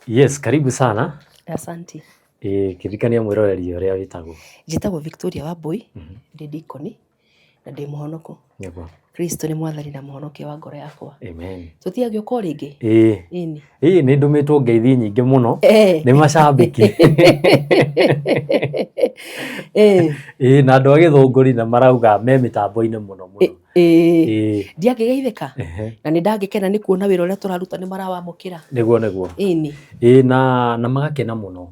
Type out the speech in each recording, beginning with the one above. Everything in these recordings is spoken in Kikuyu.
Yes, karibu sana. Asante. Ĩĩ, kĩririkania mwĩroreri ũrĩa wĩtagwo. Njĩtagwo Victoria Wambui, ndĩ dikoni na ndĩ mũhonoku. Nĩguo. Kristo nĩ mwathani na mũhonokia wa ngoro yakwa. Amen. Tũtiagĩũka o rĩngĩ? Ĩĩ. Ĩni. Ĩĩ, nĩ ndũmĩtwo ngeithi nyingĩ mũno nĩ macambĩki. Ĩĩ, na andũ a Gĩthũngũri na marauga me mĩtambo-inĩ mũno mũno. Ĩĩ. Ndiangĩgeithĩka na nĩ ndangĩkena nĩ kuona wĩra ũrĩa tũraruta nĩ marawamũkĩra. Nĩguo nĩguo. Ĩni. Ĩĩ, na magakena mũno.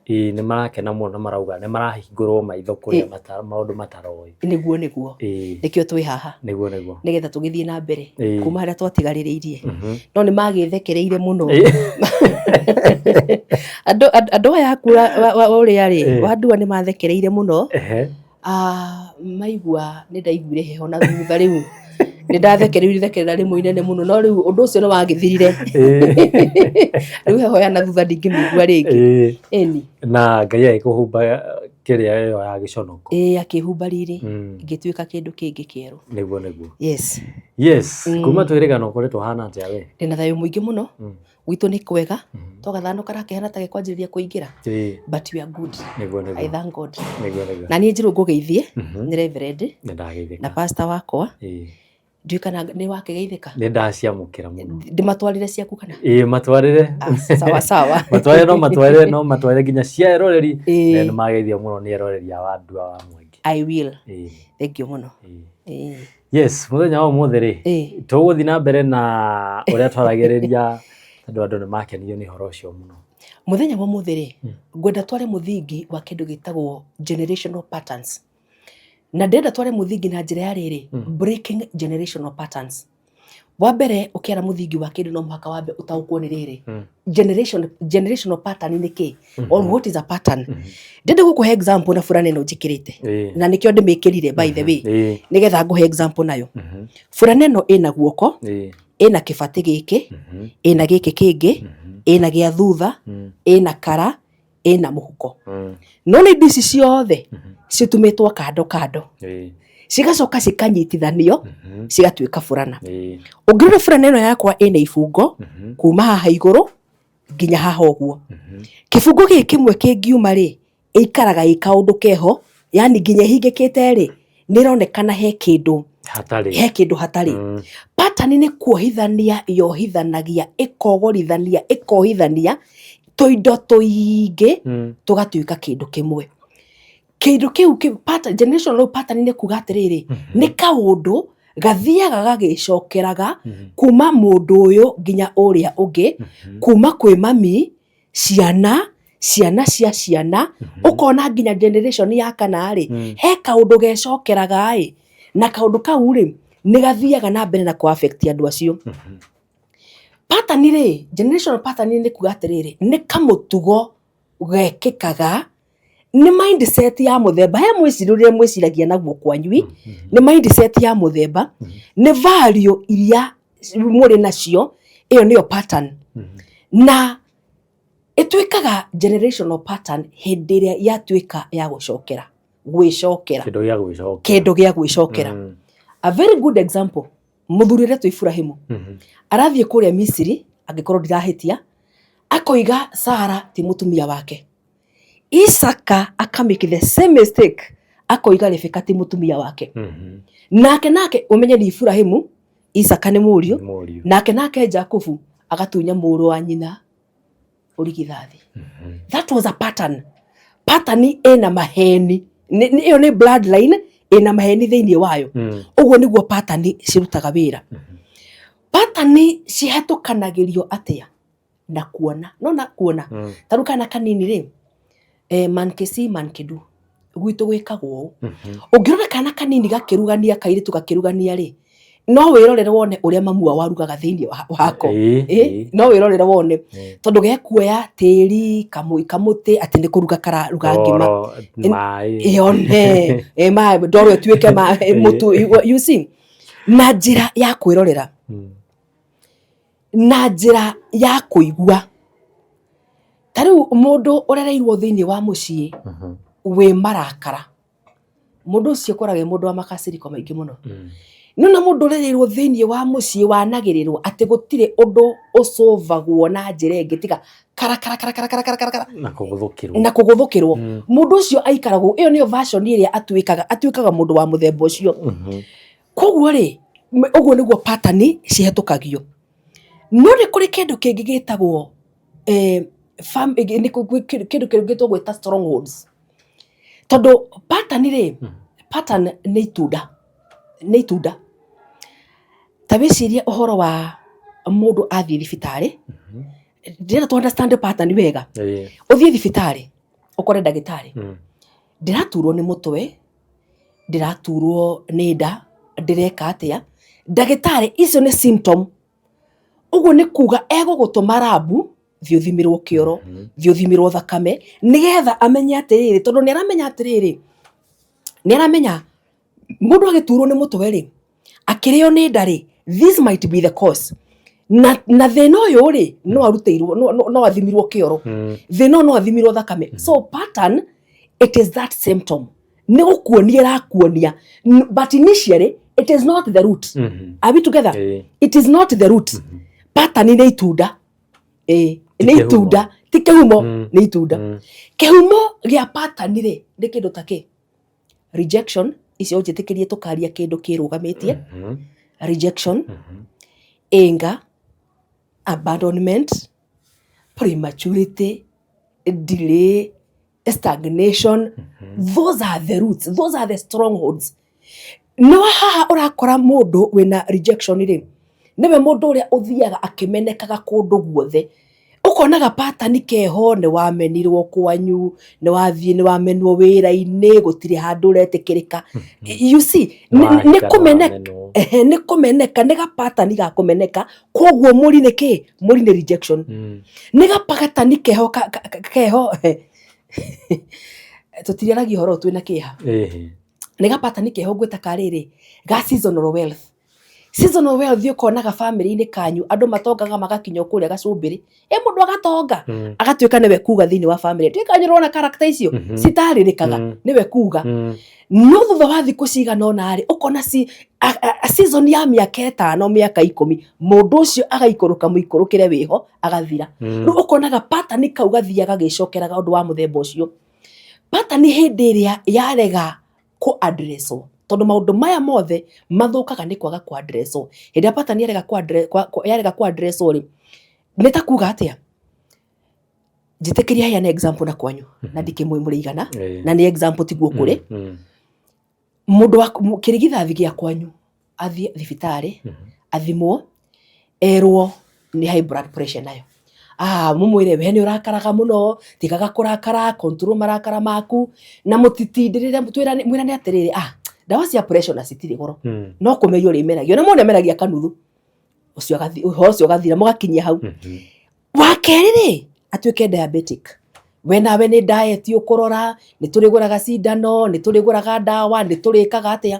Ĩĩ, nĩ marakena mũno na marauga nĩ marahingũrwo maitho kũrĩa maũndũ mataroĩ. Nĩguo nĩguo. Nĩkĩo twĩ haha. Nĩguo nĩguo. Nĩgetha tũgĩthiĩ na mbere kuma harĩa twatigarĩrĩirie. No nĩ magĩthekereire mũno. Andũ aya aku ũrĩa rĩ, wandua nĩ mathekereire mũno. Ah, maigua nĩ ndaiguire heho na thutha rĩu nĩ ndathekereire ithekerera rĩmwe inene mũno no rĩu ũndũ ũcio nĩ wagĩthirire. Rĩu heho ya na thutha ndingĩmĩigua rĩngĩ. Ĩni. Na Ngai agĩkũhumba kĩrĩa ĩyo ya gĩconoko. Ĩĩ, akĩhumba riri, ngĩtuĩka kĩndũ kĩngĩ kĩerũ. Nĩguo nĩguo. Yes. Yes, kuma twĩrĩgana ũkoretwo ũhana atĩa we? Ndĩna thayũ mũingĩ mũno. Gwitũ nĩ kwega. To gathano karakĩhana ta gekwanjĩrĩria kũingĩra. But we are good. Nĩguo nĩguo. I thank God. Nĩguo nĩguo. Na niĩ njirũ ngũgeithie nĩ reverend Nĩ ndageithĩka. Na pastor wakwa. Ndiũĩ kana nĩ wakĩgeithĩka? Nĩ ndaciamũkĩra mũno. Ndĩmatwarĩre ciaku kana? Ĩĩ, matwarĩre. Ah, sawa sawa. Matwarĩre, no matwarĩre, no matwarĩre nginya cia eroreri. Na nĩ mageithio mũno nĩ eroreri a Wandua wa Mwangi. I will. Thank you mũno. Ĩĩ. Yes, mũthenya wa ũmũthĩ rĩ, tũgũthiĩ na mbere na ũrĩa twaragĩrĩria tondũ andũ nĩ makenirio nĩ ũhoro ũcio mũno. Mũthenya wa ũmũthĩ rĩ, ngwenda tware mũthingi wa kĩndũ gĩtagwo generational patterns. Na ndĩrenda tware mũthingi na njĩra ya rĩrĩ, breaking generational patterns. Wa mbere ũkĩara mũthingi wa kĩndũ no mũhaka wambe ũtaũkwo nĩ rĩrĩ, generational pattern nĩ kĩ? Or what is a pattern? Ndĩrenda gũkũhe example na burana ĩno njĩkĩrĩte. Na nĩkĩo ndĩmĩkĩrire, by the way, nĩgetha ngũhe example nayo. Burana ĩno ĩna guoko, ĩna kĩbatĩ gĩkĩ, ĩna gĩkĩ kĩngĩ, ĩna gĩa thutha, ĩna kara, ĩna mũhuko. No nĩ indo ici ciothe citumĩtwo kando kando, cigacoka cikanyitithanio, cigatuĩka burana. Ũngĩrora burana ĩno yakwa ĩna ibungo kuma haha igũrũ nginya haha ũguo. Kĩbungo gĩkĩ kĩmwe kĩngiuma rĩ, ĩikaraga ĩ kaũndũ keho, yani nginya ĩhingĩkĩte rĩ, nĩ ĩronekana he kĩndũ hatarĩ. He kĩndũ hatarĩ. Pattern nĩ kuohithania yohithanagia, ĩkogorithania, ĩkohithania tũindo tũingĩ, tũgatuĩka kĩndũ kĩmwe. Kĩndũ kĩu pattern, generational pattern nĩ kuga atĩrĩrĩ, nĩ kaũndũ gathiaga gagĩcokeraga kuma mũndũ ũyũ nginya ũrĩa ũngĩ, kuma kwĩ mami, ciana, ciana cia ciana, ũkona nginya generation ya kana rĩ, he kaũndũ gecokeraga ĩ, na kaũndũ kau rĩ, nĩ gathiaga na mbere na kũ affect andũ acio. Pattern rĩ, generational pattern nĩ kuga atĩrĩrĩ, nĩ kamũtugo gekĩkaga, nĩ mindset ya mũthemba, he mwĩcirĩrie ũrĩa mwĩciragia naguo kwanyui, nĩ mindset ya mũthemba, nĩ value iria mũrĩ nacio, ĩyo nĩyo pattern. Na ĩtuĩkaga generational pattern hĩndĩ ĩrĩa yatuĩka ya gũcokera, gwĩcokera. Kĩndũ gĩa gwĩcokera. Kĩndũ gĩa gwĩcokera. A very good example, mũthuri ũretwo Ibrahimu arathiĩ kũrĩa Misiri, angĩkorwo ndirahĩtia, akoiga Sara ti mũtumia wake. Isaka akamake the same mistake, akoiga Rebeka ti mũtumia wake. Nake ũmenye nĩ Ibrahimu, Isaka nĩ mũriũ, Mũriũ. Nake Jakubu agatunya mũrũ wa nyina ũrigithathi. That was a pattern. Pattern ĩna maheni. Ĩyo nĩ bloodline ĩna maheni thĩinĩ wayo. Ũguo nĩguo pattern cirutaga wĩra. Pattern cihetũkanagĩrio atĩa? Na kuona. No na kuona. Ta rĩu kana kanini rĩ, man can see, man can do. Gwitũ gwĩkagwo ũũ. Ũngĩrora kana kanini gakĩrugania, kairĩtu gakĩrugania rĩ, no wĩrorere wone ũrĩa mamu wao arugaga thĩinĩ wako. No wĩrorere wone. Tondũ gekuoya tĩri, kamũtĩ, atĩ nĩ kũruga kararuga ngima. Ndoro, maĩ. Yone, maĩ, ndoro ĩtuĩke mũtu, you see. Na njĩra ya kwĩrorera. Na njĩra ya kũigua. Ta rĩu mũndũ ũrereirwo thĩinĩ wa mũciĩ wĩ marakara, mũndũ ũcio ũkoragwo e mũndũ wa makaciriko maingĩ mũno. Nĩwona mũndũ ũrereirwo thĩinĩ wa mũciĩ wanagĩrĩrwo atĩ gũtirĩ ũndũ ũcũvagwo na njĩra ĩngĩ tiga kara kara kara kara kara kara kara kara Na kũgũthũkĩrwo. Na kũgũthũkĩrwo. Mũndũ ũcio aikaragwo, ĩyo nĩyo version ĩrĩa atuĩkaga, atuĩkaga mũndũ wa mũthemba ũcio. Koguo rĩ, ũguo nĩguo pattern cihetũkagio. No nĩ kũrĩ kĩndũ kĩngĩ gĩtagwo kĩndũ kĩngĩ tũgwĩta strongholds. Tondũ pattern rĩ, pattern nĩ itunda, nĩ itunda. Ta wĩcirie ũhoro wa mũndũ athiĩ thibitarĩ, ndĩrenda tũ understand pattern wega. Ũthiĩ thibitarĩ ũkore ndagĩtarĩ, ndĩraturwo nĩ mũtwe, ndĩraturwo nĩ nda, ndĩreka atĩa, ndagĩtarĩ icio nĩ symptom. Ũguo nĩ kuga egũgũtũma lab, thiĩ ũthimĩrwo kĩoro, thiĩ ũthimĩrwo thakame, nĩgetha amenye atĩrĩrĩ, tondũ nĩ aramenya atĩrĩrĩ, nĩ aramenya mũndũ agĩturwo nĩ mũtwe rĩ, akĩrĩo nĩ nda rĩ, this might be the cause. Na thĩna ũyũ rĩ, no arutĩirwo, no athimirwo kĩoro. Thĩna ũyũ no athimirwo thakame. So pattern, it is that symptom. Nĩ gũkuonia ĩrakuonia. But initially, it is not the root. Are we together? Ĩĩ. It is not the root. Pattern nĩ itunda. Ĩĩ, Ti nĩ kĩhumo. itunda. Ti kĩhumo, nĩ itunda. Kĩhumo gĩa pattern rĩ, nĩ kĩndũ ta kĩ? Rejection, icio ũnjĩtĩkĩrie tũkaria kĩndũ kĩrũgamĩtie. Rejection, anger, abandonment, prematurity, delay, stagnation. Those are the roots, those are the strongholds. No haha ũrakora mũndũ wĩna rejection rĩ, nĩwe mũndũ ũrĩa ũthiaga akĩmenekaga kũndũ guothe. Ũkonaga pattern keho, nĩ wamenirwo kwanyu, nĩ wathiĩ nĩ wamenwo wĩra-inĩ, gũtirĩ handũ ũretĩkĩrĩka. You see, nĩ Wahika kũmeneka, nĩwamenwo. Ehe, nĩ kũmeneka, nĩ ga pattern ga kũmeneka. Koguo mũri nĩ kĩ? Mũri nĩ rejection. Nĩ ga pattern keho keho. Tũtiriaragia ũhoro ũyũ twĩna kĩeha. Nĩ ga pattern keho ngwĩta ka rĩrĩ, ga seasonal wealth. Seasonal wealth ũkonaga bamĩrĩ-inĩ kanyu andũ matongaga magakinya o kũrĩa gacumbĩrĩ. Ĩ mũndũ agatonga, agatuĩka nĩwe kuga thĩinĩ wa bamĩrĩ. Ndiũĩ kana nĩ ũrona character icio citarĩrĩkaga, nĩwe kuga. No thutha wa thikũ cigana ũna rĩ, ũkona season ya mĩaka 5, mĩaka 10, mũndũ ũcio agaikũrũka mũikũrũkĩre wĩho, agathira. Rĩu ũkonaga pattern kau gathiaga gagĩcokeraga ũndũ wa mũthemba ũcio. Pattern hĩndĩ ĩrĩa yarega kũ address-wo, tondũ maũndũ maya mothe mathũkaga nĩ kwaga kũ address-wo. Hĩndĩ ĩrĩa pattern yarega kũ address-wo rĩ, nĩ ta kuga atĩa? Njĩtĩkĩria heane example na kwanyu, na ndikĩmũĩ mũrĩ igana, na nĩ example tiguo kũrĩ. Mũndũ wa kĩrigithathi gĩa kwanyu athiĩ thibitarĩ, athimwo, erwo nĩ high blood pressure nayo. Ah, mũmwĩre we nĩ ũrakaraga mũno, tigaga kũrakara, control marakara maku, na mũtitindĩrĩre, mwĩrane atĩrĩrĩ, ah, ndawa cia pressure na citirĩ goro. No kũmeria ũrĩmeragia, ona mũndũ ameragia kanuthu. Ũcio agathi, ũhoro ũcio ũgathira, mũgakinyia hau. Wa kerĩ rĩ, atuĩke diabetic. We nawe nĩ diet ũkũrora, nĩ tũrĩgũraga cindano, nĩ tũrĩgũraga ndawa, nĩ tũrĩkaga atĩa.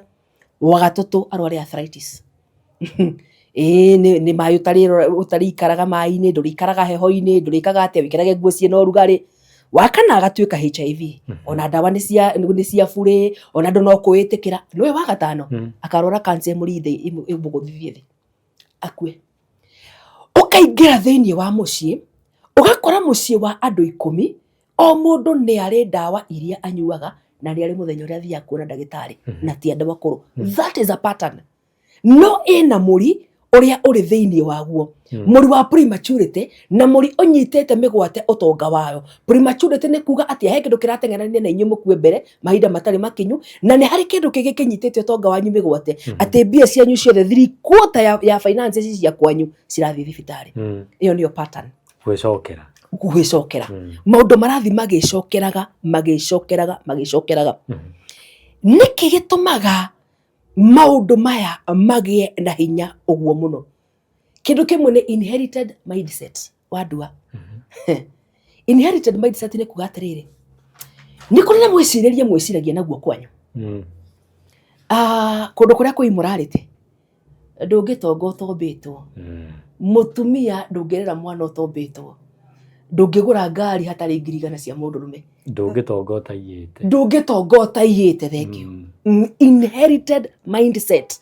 Wa gatatũ arware arthritis. Ĩĩ nĩ maĩ ũtarĩikaraga maĩ-inĩ, ndũrĩikaraga heho-inĩ, ndũrĩkaga atĩa, wĩkĩrage nguo ciĩna ũrugarĩ. Wa kana agatuĩka HIV. Ona ndawa nĩ cia burĩ, ona andũ no kwĩĩtĩkĩra. Nĩũĩ wa gatano, akarwara cancer ĩmũrithe ĩmũgũthithie thĩ, akue. Ũkaingĩra thĩinĩ wa mũciĩ, ũgakora mũciĩ wa andũ 10, o mũndũ nĩ arĩ ndawa iria anyuaga na nĩ arĩ mũthenya ũrĩa athiaga kuona ndagĩtarĩ, na ti andũ akũrũ. That is a pattern. No ĩna mũri ũrĩa ũrĩ thĩinĩ waguo. Mũri wa prematurity na mũri ũnyitĩte mĩgwate ũtonga wayo. Prematurity nĩ kuga atĩ he kĩndũ kĩrateng'erania na inyuĩ mũkue mbere mahinda matarĩ makinyu, na nĩ harĩ kĩndũ kĩngĩ kĩnyitĩte ũtonga wanyu mĩgwate, atĩ mbia cianyu ciothe 3/4 ya finances cia kwanyu cirathiĩ thibitarĩ. Ĩyo nĩyo pattern. Gwĩcokera. Gwĩcokera. Maũndũ marathiĩ magĩcokeraga, magĩcokeraga, magĩcokeraga. Nĩkĩ gĩtũmaga maũndũ maya magĩe na hinya ũguo mũno? Kĩndũ kĩmwe nĩ inherited mindset wa ndua. Inherited mindset nĩ kuga atĩrĩrĩ, nĩ kũrĩ na mwĩcirĩrie mwĩciragia naguo kwanyu. Kũndũ kũrĩa kwĩ immorality, ndũngĩtonga ũtombĩtwo. Mũtumia ndũngĩrera mwana ũtombĩtwo. Ndũngĩgũra ngari hatarĩ 100,000 cia mũndũrũme. Ndũngĩtonga ũtaiyĩte. Ndũngĩtonga ũtaiyĩte, thank you. Inherited mindset.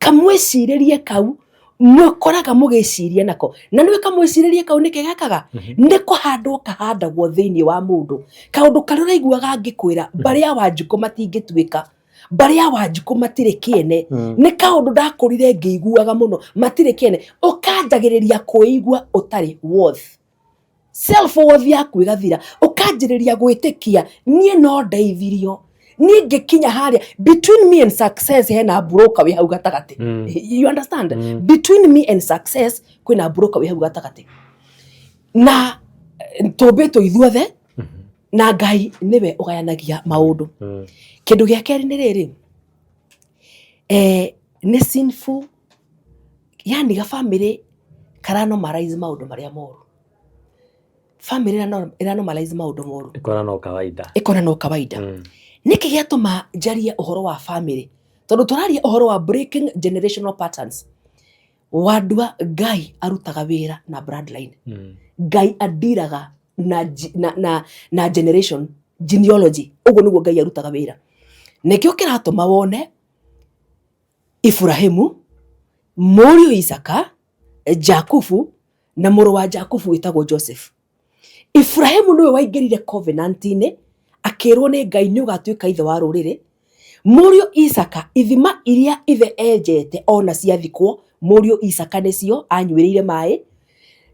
Kamwĩcirĩrie kau mũkoraga mũgĩciria nako, na nĩwe kamwĩcirĩrie kau nĩkĩ gekaga? Nĩ kũhandwo kahandagwo thĩinĩ wa mũndũ. Kaũndũ karĩa ũraiguaga ngĩkwĩra, mbarĩ ya Wanjikũ matingĩtuĩka, mbarĩ ya Wanjikũ matirĩ kĩene, nĩ kaũndũ ndakũrire ngĩiguaga mũno, matirĩ kĩene. Ũkanjagĩrĩria kwĩigua ũtarĩ worth, self worth yaku ĩgathira, ũkanjĩrĩria gwĩtĩkia niĩ no ndeithirio, niĩ ngĩkinya harĩa between me and success hena broker wĩ hau gatagatĩ. You understand? Between me and success kwĩna broker wĩ hau gatagatĩ, na tũmbĩtwo ithuothe na Ngai nĩwe ũgayanagia maũndũ. Kĩndũ gĩa kerĩ nĩ rĩrĩ, nĩ sinful, yani gabamĩrĩ karanormalize maũndũ marĩa moru, bamĩrĩ ĩranormalize maũndũ moru. Ĩkona no kawaida. Ĩkona no kawaida. Nĩkĩ gĩatũma njarie ũhoro wa bamĩrĩ? Tondũ tũraria ũhoro wa breaking generational patterns. Wandua, Ngai arutaga wĩra na bloodline. Ngai andiraga na generation, genealogy. Ũguo nĩguo Ngai arutaga wĩra. Nĩkĩo kĩratũma wone Iburahimu, mũriũ Isaka, Jakubu, na mũrũ wa Jakubu wĩtagwo Joseph. Iburahimu nĩwe waingĩrire covenant-inĩ, akĩrwo nĩ Ngai nĩ ũgatuĩka ithe wa rũrĩrĩ. Mũriũ Isaka, ithima iria ithe enjete ona ciathikwo, mũriũ Isaka nĩcio anyuĩrĩire maĩ.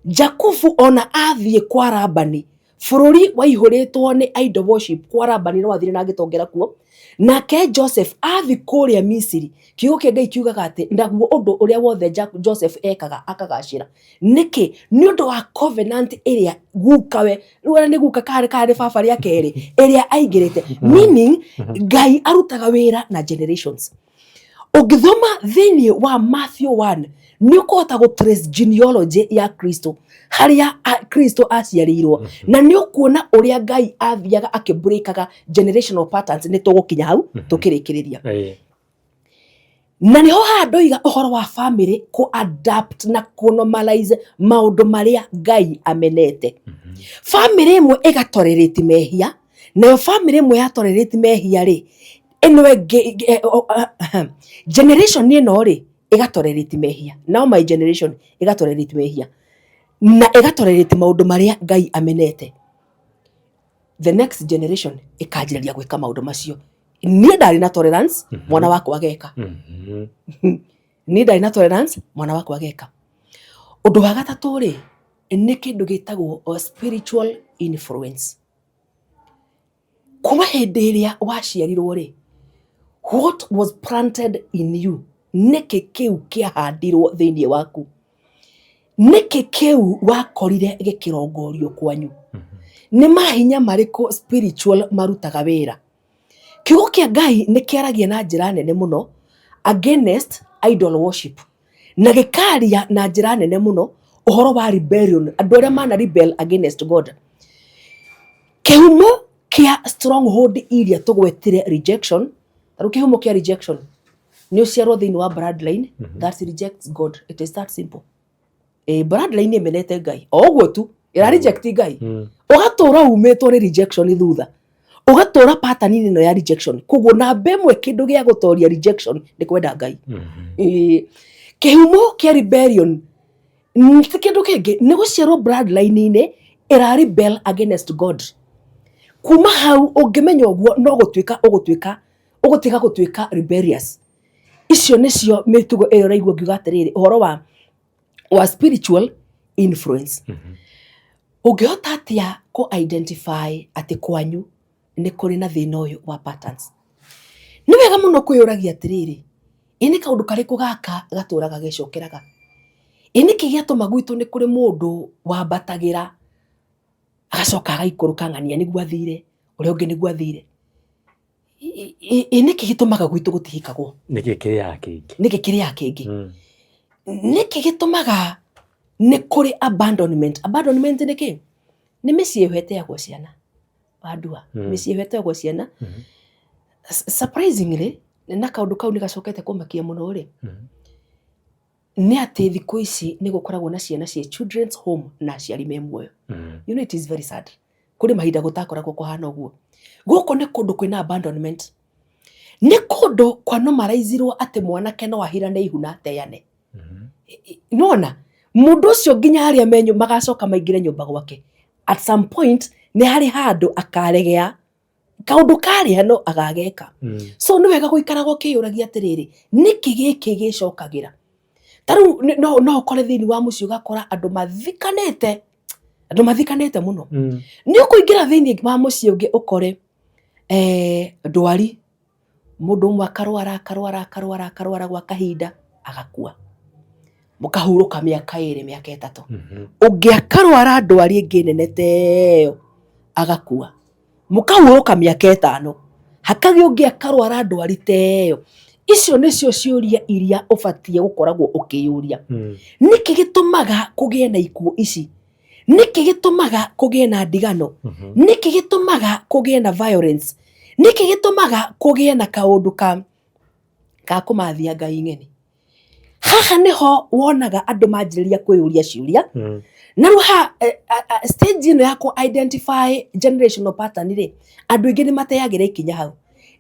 Jakubu ona athiĩ kwa Labani, bũrũri waihũrĩtwo nĩ idol worship, kwa Labani no athire na agĩtongera kuo. Nake Joseph athiĩ kũrĩa Misiri, kiugo kĩa Ngai kiugaga atĩ naguo ũndũ ũrĩa wothe Joseph ekaga akagacĩra. Nĩkĩ? Nĩ ũndũ wa covenant ĩrĩa gukawe, rĩu ona nĩ guka karĩ kana nĩ baba rĩa kerĩ, ĩrĩa aingĩrĩte. Meaning Ngai arutaga wĩra na generations. Ũngĩthoma thĩinĩ wa Matthew 1, nĩ ũkũhota gũ trace genealogy ya Kristo, harĩa Kristo aciarĩirwo, na nĩ ũkuona ũrĩa Ngai athiaga akĩbreakaga generational patterns. Nĩ tũgũkinya hau tũkĩrĩkĩrĩria. Na nĩho haha ndoiga ũhoro wa family kũ adapt na kũ normalize maũndũ marĩa Ngai amenete. Family ĩmwe ĩgatolerate mehia, nayo family ĩmwe ya tolerate mehia rĩ, ĩno ĩngĩ generation ĩno rĩ ĩgatolerate mehia, now my generation ĩgatolerate mehia na ĩgatolerate maũndũ marĩa Ngai amenete. The next generation ĩkanjĩrĩria gwĩka maũndũ macio. Niĩ ndarĩ na tolerance, mwana wakwa ageka. Niĩ ndarĩ na tolerance, mwana wakwa ageka. Ũndũ wa gatatũ rĩ, nĩ kĩndũ gĩtagwo spiritual influence. Kuma hĩndĩ ĩrĩa waciarirwo rĩ, what was planted in you? Nĩkĩ kĩu kĩahandirwo thĩinĩ waku? Nĩkĩ kĩu wakorire gĩkĩrongorio kwanyu? Nĩ mahinya marĩkũ spiritual marutaga wĩra? Kiugo kĩa Ngai nĩ kĩaragia na njĩra nene mũno against idol worship, na gĩkaria na njĩra nene mũno ũhoro wa rebellion, andũ arĩa mana rebel against God. Kĩhumo kĩa stronghold iria tũgwetire, rejection, tarĩu kĩhumo kĩa rejection nĩ ũciarwo thĩinĩ wa bloodline that rejects God. It is that simple. Bloodline ĩmenete Ngai o ũguo tu, ĩra reject Ngai. Ũgatũra umĩtwo nĩ rejection thutha, ũgatũra pattern ĩno ya rejection. Koguo namba ĩmwe, kĩndũ gĩa gũtoria rejection nĩ kwenda Ngai. Kĩhumo kĩa rebellion ti kĩndũ kĩngĩ, nĩ gũciarwo bloodline-inĩ ĩra rebel against God. Kuma hau ũngĩmenya ũguo, no gũtuĩka ũgũtuĩka ũgũtiga gũtuĩka rebellious. Icio nĩcio mĩtugo ĩyo ũraigua ngiuga atĩrĩrĩ, ũhoro wa spiritual influence. Ũngĩhota atĩa kũ identify atĩ kwanyu nĩ kũrĩ na thĩna ũyũ wa patterns? Nĩ wega mũno kwĩyũragia atĩrĩrĩ, ĩ nĩ kaũndũ karĩkũ gaka gatũraga gecokeraga? Ĩ nĩkĩ gĩatũma gwitũ nĩ kũrĩ mũndũ wambatagĩra agacoka agaikũrũka, ng'ania nĩguo athire, ũrĩa ũngĩ nĩguo athire? Ĩ nĩkĩ gĩtũmaga gwitũ gũtihikagwo? Nĩkĩ kĩrĩaga kĩingĩ? Nĩkĩ kĩrĩaga kĩngĩ? Nĩkĩ gĩtũmaga nĩ kũrĩ abandonment? Abandonment nĩ kĩ? Nĩ mĩciĩ ĩheteagwo ciana, wandua. Mĩciĩ ĩheteagwo ciana. Surprisingly, na kaũndũ kau nĩ gacokete kũmakia mũno rĩ, nĩ atĩ thikũ ici nĩ gũkoragwo na ciana cia children's home na aciari me muoyo. You know, it is very sad. Kũrĩ mahinda gũtakoragwo kũhana ũguo. Gũkũ nĩ kũndũ kwĩna abandonment. Nĩ kũndũ kwa normalizirwo atĩ mwanake no ahirane ihu na ateane. Nona mũndũ ũcio nginya arĩa menyu magacoka maingĩre nyũmba gwake, at some point nĩ harĩ handũ akaregea kaũndũ karĩa no agageka. So nĩ wega gũikaraga ũkĩyũragia atĩrĩrĩ, nĩkĩ gĩkĩ gĩcokagĩra? Ta rĩu no ũkore thĩinĩ wa mũciĩ ũgakora andũ mathikanĩte, andũ mathikanĩte mũno. Nĩ ũkũingĩra thĩinĩ wa mũciĩ ũngĩ ũkore ndwari, mũndũ ũmwe akarwara akarwara akarwara akarwara gwa kahinda agakua, mũkahurũka mĩaka 2 mĩaka 3. Ũngĩ akarwara ndwari ĩngĩ nene ta ĩyo agakua, mũkahurũka mĩaka 5, hakagĩa ũngĩ akarwara ndwari ta ĩyo. Icio nĩcio ciũria iria ũbatiĩ gũkoragwo ũkĩyũria. Nĩkĩ gĩtũmaga kũgĩe na ikuũ ici? Nĩkĩ gĩtũmaga kũgĩe na ndigano? Nĩkĩ gĩtũmaga kũgĩe na violence? Nĩkĩ gĩtũmaga kũgĩe na kaũndũ ka kũmathia Ngai ng'eni? Haha nĩho wonaga andũ manjĩrĩria kwĩyũria ciũria. Na rĩu ha stage ĩno ya kũ identify generational pattern rĩ, andũ aingĩ nĩ mateagĩra ikinya hau.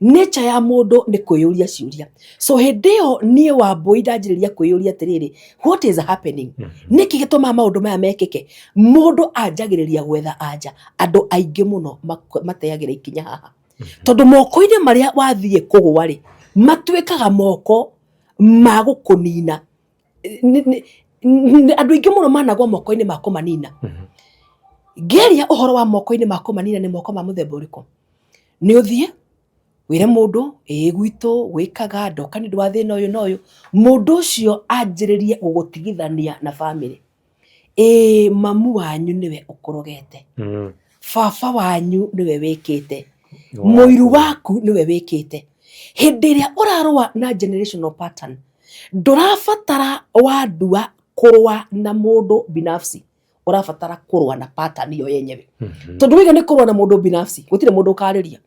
Nature ya mũndũ nĩ kwĩyũria ciũria. So hĩndĩ ĩyo niĩ Wambũi ndanjĩrĩria kwĩyũria atĩrĩrĩ, what is happening? Nĩkĩ gĩtũmaga maũndũ maya mekĩke? Mũndũ anjagĩrĩria gwetha anja. Andũ aingĩ mũno mateagĩra ikinya haha. Tondũ moko-inĩ marĩa wathiĩ kũgũa rĩ, matuĩkaga moko ma gũkũnina. Andũ aingĩ mũno managwa moko-inĩ ma kũmanina. Ngĩaria ũhoro wa moko-inĩ ma kũmanina nĩ moko ma mũthemba ũrĩkũ? Nĩ ũthiĩ wĩre mũndũ ĩĩ gwitũ gwĩkaga ndoka nĩ ũndũ wa thĩna ũyũ na ũyũ, mũndũ ũcio anjĩrĩrie gũgũtigithania na bamĩrĩ. Ĩĩ mamu wanyu nĩwe ũkũrogete, baba wanyu nĩwe wĩkĩte, mũiru waku nĩwe wĩkĩte. Hĩndĩ ĩrĩa ũrarũa na generational pattern, ndũrabatara wandua kũrũa na mũndũ binafsi, ũrabatara kũrũa na pattern ĩyo yenyewe. Tondũ waiga nĩ kũrũa na mũndũ binafsi, gũtirĩ mũndũ ũkarĩria.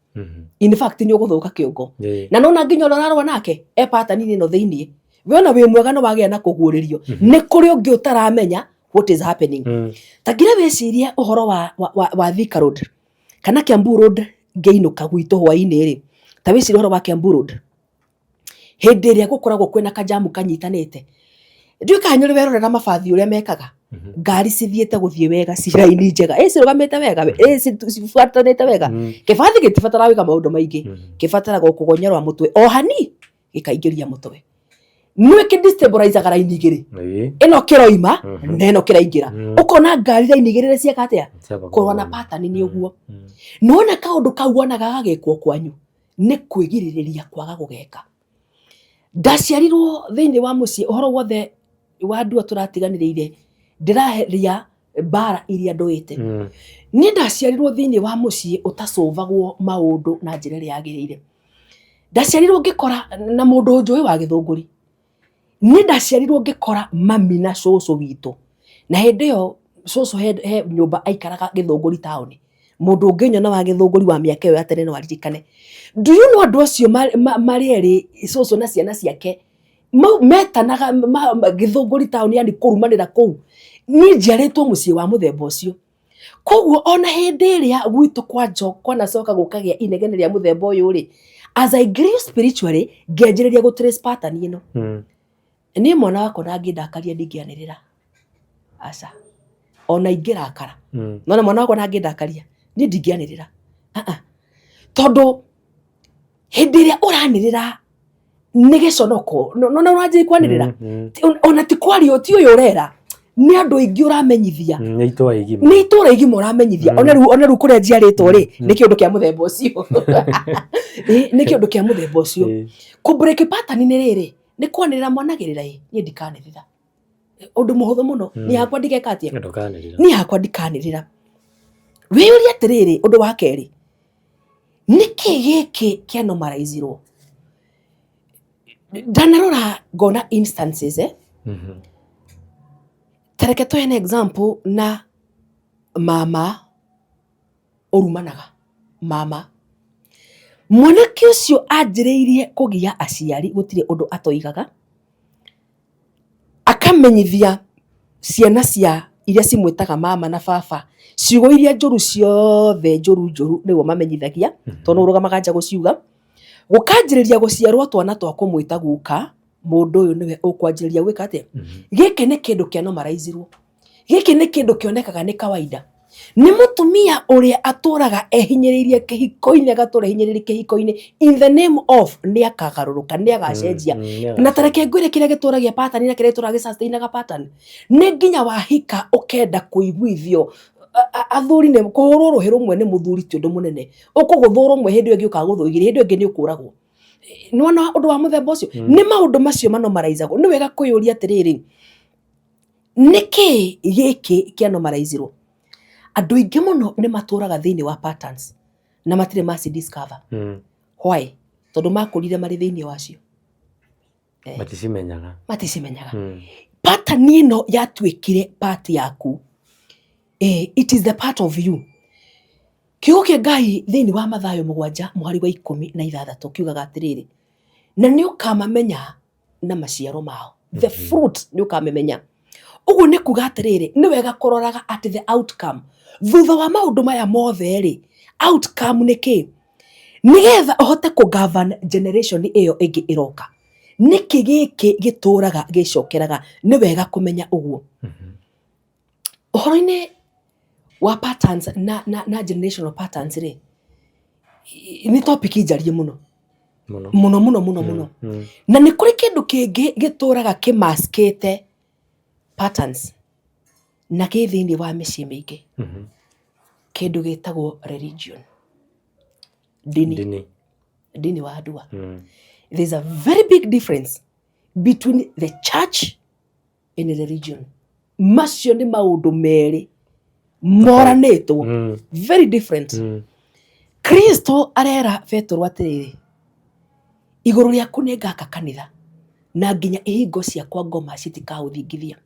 In fact nĩ ũgũthũka kĩongo. Na nona nginya ũrĩa ũrarũa nake e pattern-inĩ ĩno thĩiniĩ, we ona wĩ mwega no wagĩa na kũguũrĩrio. Nĩ kũrĩ ũngĩ ũtaramenya what is happening. Ta ngira wĩcirie ũhoro wa Thika Road kana Kiambu Road ngĩinũka gwitũ hwaĩ-inĩ rĩ, ta wĩcirie ũhoro wa Kiambu Road hĩndĩ ĩrĩa gũkoragwo kwĩna kajamu kanyitanĩte. Ndiũĩ kana nĩ ũrĩ werorera mabathi ũrĩa mekaga, ngari cithiĩte gũthiĩ wega ci raini njega, ĩ cirũgamĩte wega, ĩ cibuatanĩte wega. Kĩbathi gĩtibataraga gwĩka maũndũ maingĩ, kĩbataraga o kũgonyerwa mũtwe o hani gĩkaingĩria mũtwe. Nĩwe kĩ destabilizaga raini igĩrĩ, ĩno kĩroima na ĩno kĩraingĩra, ũkona ngari raini igĩrĩ cieka atĩa? Kũrũa na pattern nĩ ũguo. Nĩwona kaũndũ kau wonaga gagĩkwo kwanyu nĩ kwĩgirĩrĩria kwaga gũgeka. Ndaciarirwo thĩinĩ wa mũciĩ, ũhoro wothe wa ndua tũratiganĩrĩire, ndĩraria mbara iria ndũĩte. Niĩ ndaciarirwo thĩinĩ wa mũciĩ ũtacũvagwo maũndũ na njĩra ĩrĩa yagĩrĩire. Ndaciarirwo ngĩkora na mũndũ njũĩ wa gĩthũngũri. Niĩ ndaciarirwo ngĩkora mami na cũcũ witũ. Na hĩndĩ ĩyo cũcũ he nyũmba aikaraga gĩthũngũri taũni. Mũndũ ũngĩnyona wa gĩthũngũri wa mĩaka ĩyo ya tene no aririkane. Do you know andũ acio marĩ erĩ cũcũ na ciana ciake metanaga gĩthũngũri taũni, yani kũrumanĩra kũu. Niĩ njiarĩtwo mũciĩ wa mũthemba ũcio. Koguo ona hĩndĩ ĩrĩa gwitũ kwanacoka gũkagĩa inegene rĩa mũthemba ũyũ rĩ, as I grew spiritually ngĩanjĩrĩria gũ trace pattern ĩno. Niĩ mwana wakwa na angĩndakaria ndingĩanĩrĩra, aca, ona ingĩrakara. Nona mwana wakwa na angĩndakaria niĩ ndingĩanĩrĩra, tondũ hĩndĩ ĩrĩa ũranĩrĩra nĩ gĩconoko. Nona ũranjĩrĩria kwanĩrĩra, ona ti kwaria, ti ũyũ ũrera, nĩ andũ aingĩ ũramenyithia. Nĩ itũra igima. Nĩ itũra igima ũramenyithia. Ona rĩu kũrĩa njiarĩtwo rĩ, nĩ kĩũndũ kĩa mũthemba ũcio. Nĩ kĩũndũ kĩa mũthemba ũcio. Kũ break pattern nĩ rĩrĩ, nĩ kwanĩrĩra mwanagĩrĩra ĩ, niĩ ndikanĩrĩra. Ũndũ mũhũthũ mũno. Niĩ hakwa ndigeka atĩa? Ndũkanĩrĩra. Niĩ hakwa ndikanĩrĩra. Wĩyũrie atĩrĩrĩ, ũndũ wa kerĩ, nĩkĩ gĩkĩ kĩa normalizirwo? Ndanarora ngona instances, Ta reke tũheane example na mama ũrumanaga. Mama mwanake ũcio anjĩrĩirie kũgia aciari, gũtirĩ ũndũ atoigaga, akamenyithia ciana cia iria cimwĩtaga mama na baba ciugo iria njũru ciothe, njũru njũru nĩwe ũmamenyithagia, tondũ nĩwe ũrũgamaga nja gũciuga. Gũkanjĩrĩria gũciarwo twana twa kũmwĩta guka, mũndũ ũyũ nĩwe ũkwanjĩrĩria gwĩka atĩa? Gĩkĩ nĩ kĩndũ kĩa normalizirwo. Gĩkĩ nĩ kĩndũ kĩonekaga nĩ kawaida. Nĩ mũtumia ũrĩa atũraga ehinyĩrĩirie kĩhiko-inĩ, agatũra ehinyĩrĩirie kĩhiko-inĩ in the name of nĩ akagarũrũka, nĩ agacenjia. Na ta reke ngwĩre kĩrĩa gĩtũragia pattern na kĩrĩa gĩtũraga gĩ-sustainaga pattern. Nĩ nginya wahika ũkenda kũiguithio. Athuri nĩ kũhũrwo rũhĩ rũmwe nĩ mũthuri ti ũndũ mũnene. Ũkũgũthwo rũmwe hĩndĩ ĩyo ĩngĩ ũkagũthwo igĩrĩ, hĩndĩ ĩyo ĩngĩ nĩ ũkũragwo. Nĩwona ũndũ wa mũthemba ũcio? Nĩ maũndũ macio manomaraizagwo. Nĩ wega kwĩyũria atĩrĩrĩ, nĩkĩ gĩkĩ kĩanomaraizirwo? Andũ aingĩ mũno nĩ matũraga thĩinĩ wa patterns na matirĩ maci discover. Why? Tondũ makũrire marĩ thĩinĩ wacio. Maticimenyaga. Maticimenyaga. Pattern ĩno yatuĩkire part yaku. It is the part of you. Kiugo kĩa Ngai thĩinĩ wa Mathayo 7 mũhari wa 16 kiugaga atĩrĩrĩ, na nĩ ũkamamenya na maciaro mao. The fruit nĩ ũkamamenya. Ũguo nĩ kuga atĩrĩrĩ, nĩ wega kũroraga at the outcome. Thutha wa maũndũ maya mothe rĩ, outcome nĩ kĩ? Nĩgetha ũhote kũ govern generation ĩyo ĩngĩ ĩroka. Nĩkĩ gĩkĩ gĩtũraga gĩcokeraga? Nĩ wega kũmenya ũguo. Ũhoro-inĩ wa patterns na generational patterns rĩ, nĩ topic njariĩ mũno. Mũno mũno mũno mũno. Na nĩ kũrĩ kĩndũ kĩngĩ gĩtũraga kĩmaskĩte patterns na kĩ thĩinĩ wa mĩciĩ mĩingĩ. Kĩndũ gĩtagwo religion. Ndini. Ndini. Ndini wa ndua. There's a very big difference between the church and religion. Macio nĩ maũndũ merĩ moranĩtwo. Very different. Kristo arera Petero atĩrĩrĩ, igũrũ rĩaku nĩ ngaka kanitha na nginya ihingo ciakwa ngoma citikaũthingithia.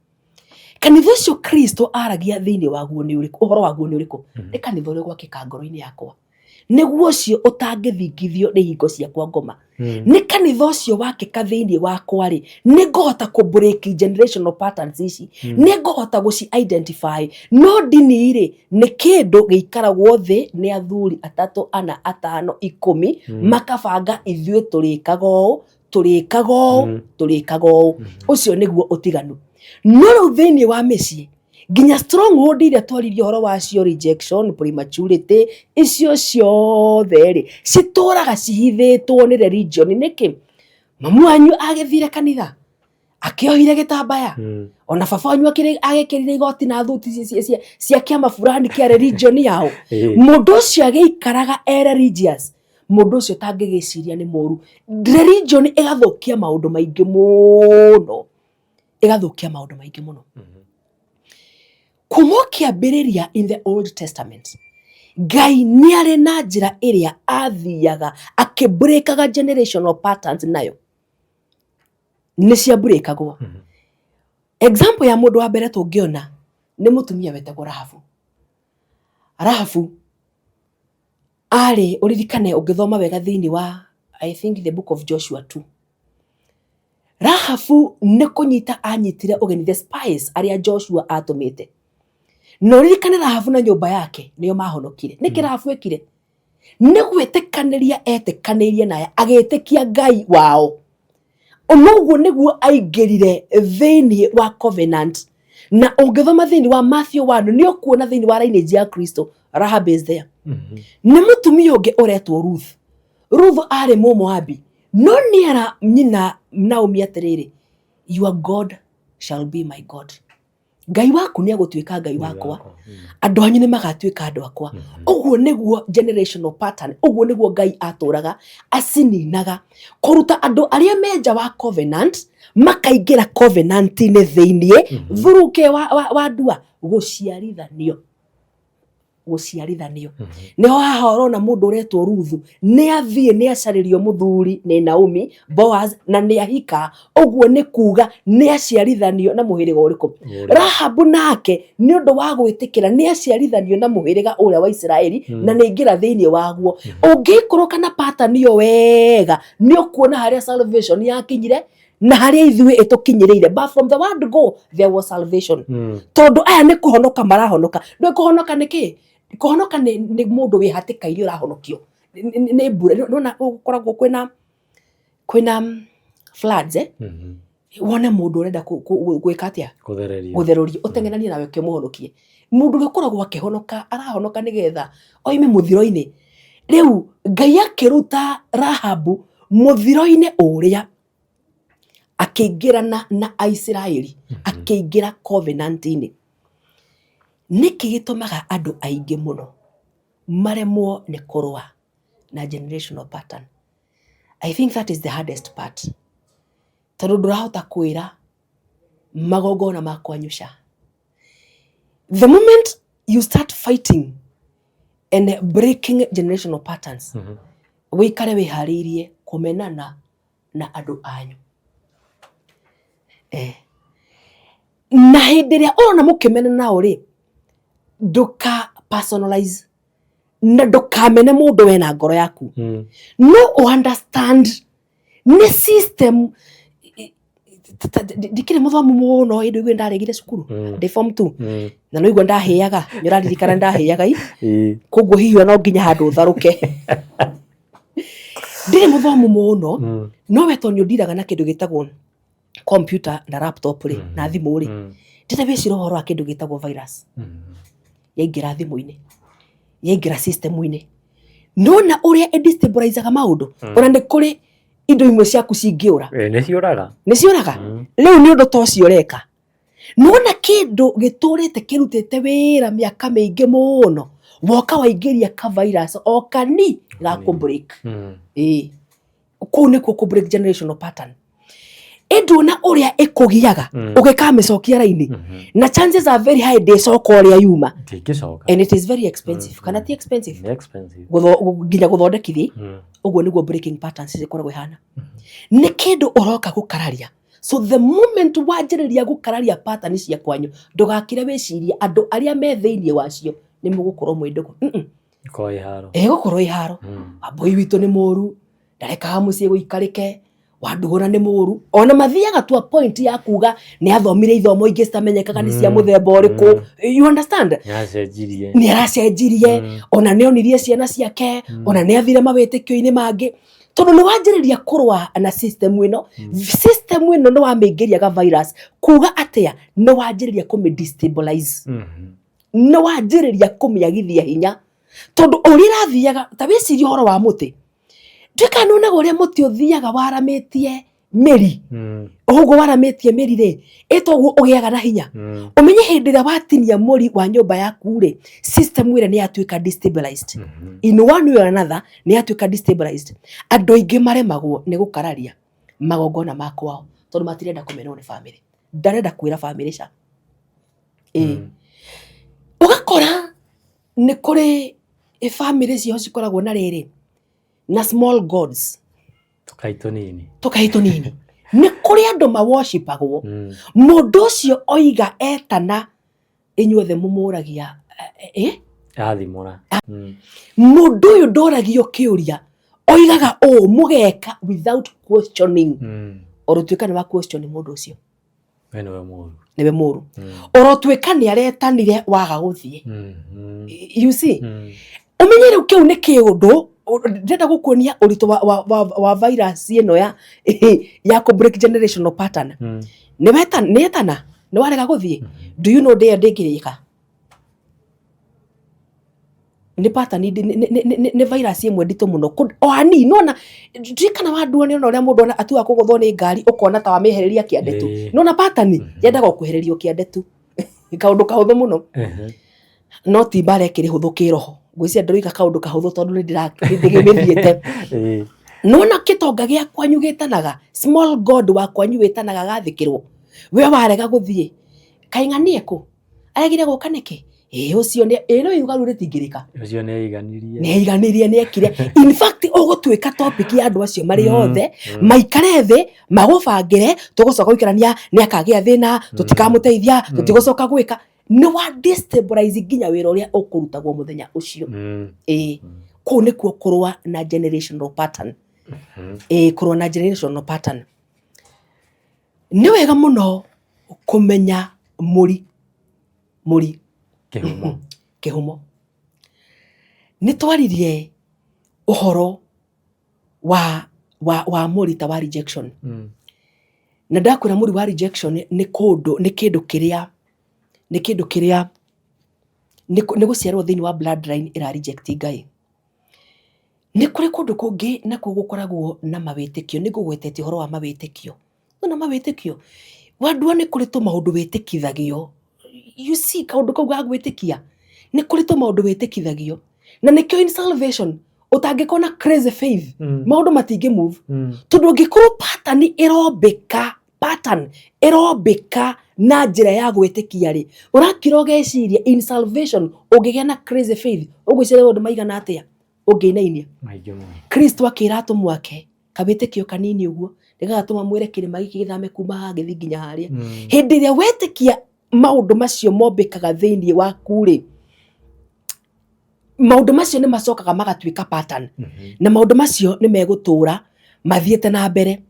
Kanitha ũcio Kristo aragia thĩinĩ waguo nĩ ũrĩkũ? Ũhoro waguo nĩ ũrĩkũ? Nĩ kanitha ũrĩa ũgwakĩka ngoro-inĩ yakwa. Nĩguo ũcio ũtangĩthingithio nĩ ihingo ciakwa ngoma. Nĩ kanitha ũcio wakĩka thĩinĩ wakwa rĩ, nĩ ngũhota kũ break generational patterns ici. Nĩ ngũhota gũci identify. No ndini rĩ, nĩ kĩndũ gĩikaragwo thĩ nĩ athuri 3, 4, 5, 10, makabanga ithuĩ tũrĩkaga ũũ, tũrĩkaga ũũ, tũrĩkaga ũũ. Ũcio nĩguo ũtiganu. No rĩu thĩinĩ wa mĩciĩ, nginya stronghold iria twaririe ũhoro wacio, rejection, prematurity, icio ciothe rĩ, citũraga cihithĩtwo nĩ religion. Nĩkĩ? Mamu wanyu agĩthire kanitha, akĩohire gĩtambaya, ona baba wanyu agĩkĩrire igoti na thuti cia kĩama fulani kĩa religion yao. Mũndũ ũcio agĩikaraga e religious, mũndũ ũcio tangĩgĩciria nĩ mũru. Religion ĩgathũkia maũndũ maingĩ mũno. Ĩgathũkia maũndũ maingĩ mũno. Kuma kĩambĩrĩria in the Old Testament, Ngai nĩ arĩ na njĩra ĩrĩa athiaga akĩbreakaga generational patterns nayo. Nĩ ciabreakagwo. Example ya mũndũ wa mbere tũngĩona nĩ mũtumia wetagwo Rahabu. Rahabu arĩ, ũririkane ũngĩthoma wega thĩinĩ wa I think the book of Joshua 2. Rahabu nĩ kũnyita anyitire ũgeni the spies arĩa Joshua atũmĩte. Na ũririkane Rahabu na nyũmba yake nĩo mahonokire. Nĩkĩ Rahabu ekire? Nĩ gwĩtĩkanĩria etĩkanĩirie naye, agĩtĩkia Ngai wao. Noguo nĩguo aingĩrire thĩinĩ wa covenant. Na ũngĩthoma thĩinĩ wa Matthew 1 nĩ ũkuona thĩinĩ wa lineage ya Kristo, Rahab is there. Nĩ mũtumia ũngĩ ũretwo Ruth. Ruth arĩ Mũmoabi, no nĩ era nyina Naomi atĩrĩrĩ, your God shall be my God. Ngai waku nĩ agũtuĩka Ngai wakwa, andũ anyu nĩ magatuĩka andũ akwa. Ũguo nĩguo generational pattern, ũguo nĩguo Ngai atũraga acininaga, kũruta andũ arĩa me nja wa covenant makaingĩra covenant-inĩ thĩiniĩ, through ke wa ndua gũciarithanio. Gũciarithanio. Nĩho haha ũrona mũndũ ũretwo Ruthu nĩ athiĩ nĩ acarĩrio mũthuri nĩ Naomi, Boaz, na nĩ ahika. Ũguo nĩ kuga nĩ aciarithanio na mũhĩrĩga ũrĩkũ? Rahabu nake nĩ ũndũ wa gwĩtĩkĩra nĩ aciarithanio na mũhĩrĩga ũrĩa wa Isiraeli na nĩ aingĩra thĩinĩ waguo. Ũngĩikũrũka na pattern ĩyo wega nĩ ũkuona harĩa salvation yakinyire na harĩa ithuĩ ĩtũkinyĩrĩire. But from the word go there was salvation. Tondũ aya nĩ kũhonoka marahonoka. Ndũĩ kũhonoka nĩ kĩ? Kũhonoka nĩ mũndũ wĩ hatĩka-inĩ ũrahonokio. Nĩ mbura nona gũkoragwo kwĩna floods, eh? Wone mũndũ ũrenda gwĩka atĩa? Kũthererio. Gũtherũrio, ũteng'eranie nawe ũkĩmũhonokie. Mũndũ ũrĩa ũkoragwo akĩhonoka arahonoka nĩgetha oime mũthiro-inĩ. Rĩu Ngai akĩruta Rahabu mũthiro-inĩ ũrĩa, akĩingĩrana na Aisiraeli, akĩingĩra covenant-inĩ. Nĩkĩ gĩtũmaga andũ aingĩ mũno maremwo nĩ kũrũa na generational pattern? I think that is the hardest part, tondũ ndũrahota kwĩra magongona ma kwanyu ca. The moment you start fighting and breaking generational patterns, wĩikare wĩharĩirie kũmenana na andũ anyu. Na hĩndĩ ĩrĩa ũrona mũkĩmenana nao rĩ, ndũka personalize na ndũkamene mũndũ we na ngoro yaku. No understand nĩ system. Ndikĩrĩ mũthomu mũno, hĩndĩ ĩyo ndaregire cukuru ndĩ form 2. Na no igua ndahĩaga, nĩ ũraririkana ndahĩaga i? Ĩĩ. Koguo hihi no nginya handũ ũtharũke. Ndirĩ mũthomu mũno, no we tondũ nĩ ũndiraga na kĩndũ gĩtagwo computer na laptop rĩ, na thimũ rĩ, ndĩrĩ wĩcira ũhoro wa kĩndũ gĩtagwo virus. Yaingĩra thimũ-inĩ, yaingĩra system-inĩ, nona ũrĩa ĩdestabilizaga maũndũ. Ona nĩ kũrĩ indo imwe ciaku cingĩũra. Ĩĩ, nĩ ciũraga. Nĩ ciũraga. Rĩu nĩ ũndũ ta ũcio ũreka, nona kĩndũ gĩtũrĩte kĩrutĩte wĩra mĩaka mĩingĩ mũno, woka waingĩria ka virus o kani ga kũ break. Ĩĩ, kũu nĩkuo kũ break generational pattern. Ĩndĩ ona ũrĩa ĩkũgiaga ũgĩkamĩcokia raini, na chances are very high ndĩcoka ũrĩa yuma. Ndĩngĩcoka. And it is very expensive, kana ti expensive? Nĩ expensive. Nginya gũthondekithia. Ũguo nĩguo breaking patterns cikoragwo ihana. Nĩ kĩndũ ũroka gũkararia. So the moment wanjĩrĩria gũkararia pattern cia kwanyu, ndũgakire wĩcirie andũ arĩa me thĩinĩ wacio nĩ mũgũkorwo mwĩ ndũgũ. Ĩkorwo ĩ haro. Ĩgũkorwo ĩ haro. Wambũi witũ nĩ mũru, ndarekaga mũciĩ gũikarĩke, Wandugũra nĩ mũru. Ona mathiaga to a point ya kuga nĩ athomire ithomo ingĩ citamenyekaga nĩ cia mũthemba ũrĩkũ. You understand? Nĩ acenjirie. Nĩ aracenjirie. Ona nĩ onirie ciana ciake, ona nĩ athire mawĩtĩkio-inĩ mangĩ, tondũ nĩ wanjĩrĩria kũrũa na system ĩno. System ĩno nĩ wamĩingĩria ga virus, kuga atĩa? Nĩ wanjĩrĩria kũmĩ destabilize. Nĩ wanjĩrĩria kũmĩagithia hinya, tondũ ũrĩa ĩrathiaga, ta wĩcirie ũhoro wa mũtĩ. Nduĩka nĩwonaga ũrĩa mũtĩ ũthiaga waramĩtie mĩri. Ũguo waramĩtie mĩri rĩ, ĩtoguo ũgĩaga na hinya. Ũmenye hĩndĩ ĩrĩa watinia mũri wa nyũmba yaku rĩ, system ĩrĩa nĩ yatuĩka destabilized. In one way or another nĩ yatuĩka destabilized. Andũ aingĩ maremagwo nĩ gũkararia magongona ma kwao tondũ matirenda kũmenwo nĩ bamĩrĩ. Ndarenda kwĩra bamĩrĩ ca. Ĩĩ. Ũgakora nĩ kũrĩ bamĩrĩ ciao cikoragwo na rĩrĩ na small gods. Tũkai tũnini. Tũkai tũnini. Nĩ kũrĩ andũ maworshipagwo. Mũndũ ũcio oiga etana, inyuothe mũmũragia eh? Athimũra. Mũndũ ũyũ ndoragio kĩũria, oigaga ũũ mũgeka without questioning. Orotuĩka nĩ wa question mũndũ ũcio, We nĩwe mũru. Nĩwe mũru. Orotuĩka nĩ aretanire waga gũthiĩ. You see? Ũmenye rĩu kĩu nĩ kĩũndũ ndĩrenda gũkuonia ũritũ wa virus ĩno ya kũ break generational pattern. Nĩ weta nĩ etana, nĩ warega gũthiĩ. Do you know ndĩyo ndĩngĩrĩka nĩ pattern, nĩ virus ĩmwe nditũ mũno. O hanini nona ndiũĩ kana wanduo nĩ ona ũrĩa mũndũ ona atuaga kũgũthwo nĩ ngari, ũkona ta wamĩehereria kĩande tu. Nona pattern yendaga o kwehererio kĩande tu, kaũndũ kahũthũ mũno. No ti mbara ĩkĩrĩ hũthũ kĩroho. Ngwĩciria ndĩroiga kaũndũ kahũthũ tondũ nĩ ndĩgĩmĩthiĩte. Nona kĩtonga gĩa kwanyu gĩtanaga, small god wa kwanyu wĩtanaga gathĩkĩrwo, we warega gũthiĩ, kaĩ ng'ania kũ aregire gũka nĩkĩ? Ĩ ũcio nĩ ĩ no iruga rĩu rĩtingĩrĩka. Ũcio nĩ aiganirie. Nĩ aiganirie, nĩ ekire. In fact ũgũtuĩka topic ya andũ acio marĩ othe maikare thĩ magũbangĩre, tũgũcoka gũikarania nĩ akagĩa thĩna, tũtikamũteithia, tũtigũcoka gwĩka. Nĩ wa destabilize nginya wĩra ũrĩa ũkũrutagwo mũthenya ũcio. Ĩĩ, kũu nĩkuo kũrũa na generational pattern. Ĩĩ, kũrũa na generational pattern nĩ wega mũno kũmenya mũri. Kĩhumo. Kĩhumo. Nĩ twaririe Ũhoro wa mũri ta wa rejection. Na ndakwĩra mũri wa rejection nĩ kũndũ, nĩ kĩndũ kĩrĩa, nĩ kĩndũ kĩrĩa, nĩ gũciarwo thĩinĩ wa bloodline ĩra reject Ngai. Nĩ kũrĩ kũndũ kũngĩ nakuo gũkoragwo na mawĩtĩkio, nĩ ngũgwetete ũhoro wa mawĩtĩkio. Nĩwona mawĩtĩkio? Wandua nĩ kũrĩ tũmaũndũ wĩtĩkithagio. You see kaũndũ kau ga gwĩtĩkia, nĩ kũrĩ tũmaũndũ wĩtĩkithagio. Na nĩkĩo in salvation, ũtangĩkorwo na crazy faith, maũndũ matingĩ move. Tondũ ũngĩkorwo pattern ĩrombĩka, pattern ĩrombĩka na njĩra ya gwĩtĩkia rĩ, ũrakira ũgeciria in salvation ũngĩgĩa na crazy faith, ũgwĩciria maũndũ maigana atĩa ũngĩinainia. Maingĩ mũno. Kristo akĩra atũmwo ake, kawĩtĩkio kanini ũguo nĩgagatũma mwĩre kĩrĩma gĩkĩ gĩthame kuma haha gĩthiĩ nginya harĩa. Hĩndĩ ĩrĩa wetĩkia maũndũ macio mombĩkaga thĩinĩ waku rĩ, maũndũ macio nĩ macokaga magatuĩka pattern. Na maũndũ macio nĩ megũtũra mathiĩte na mbere.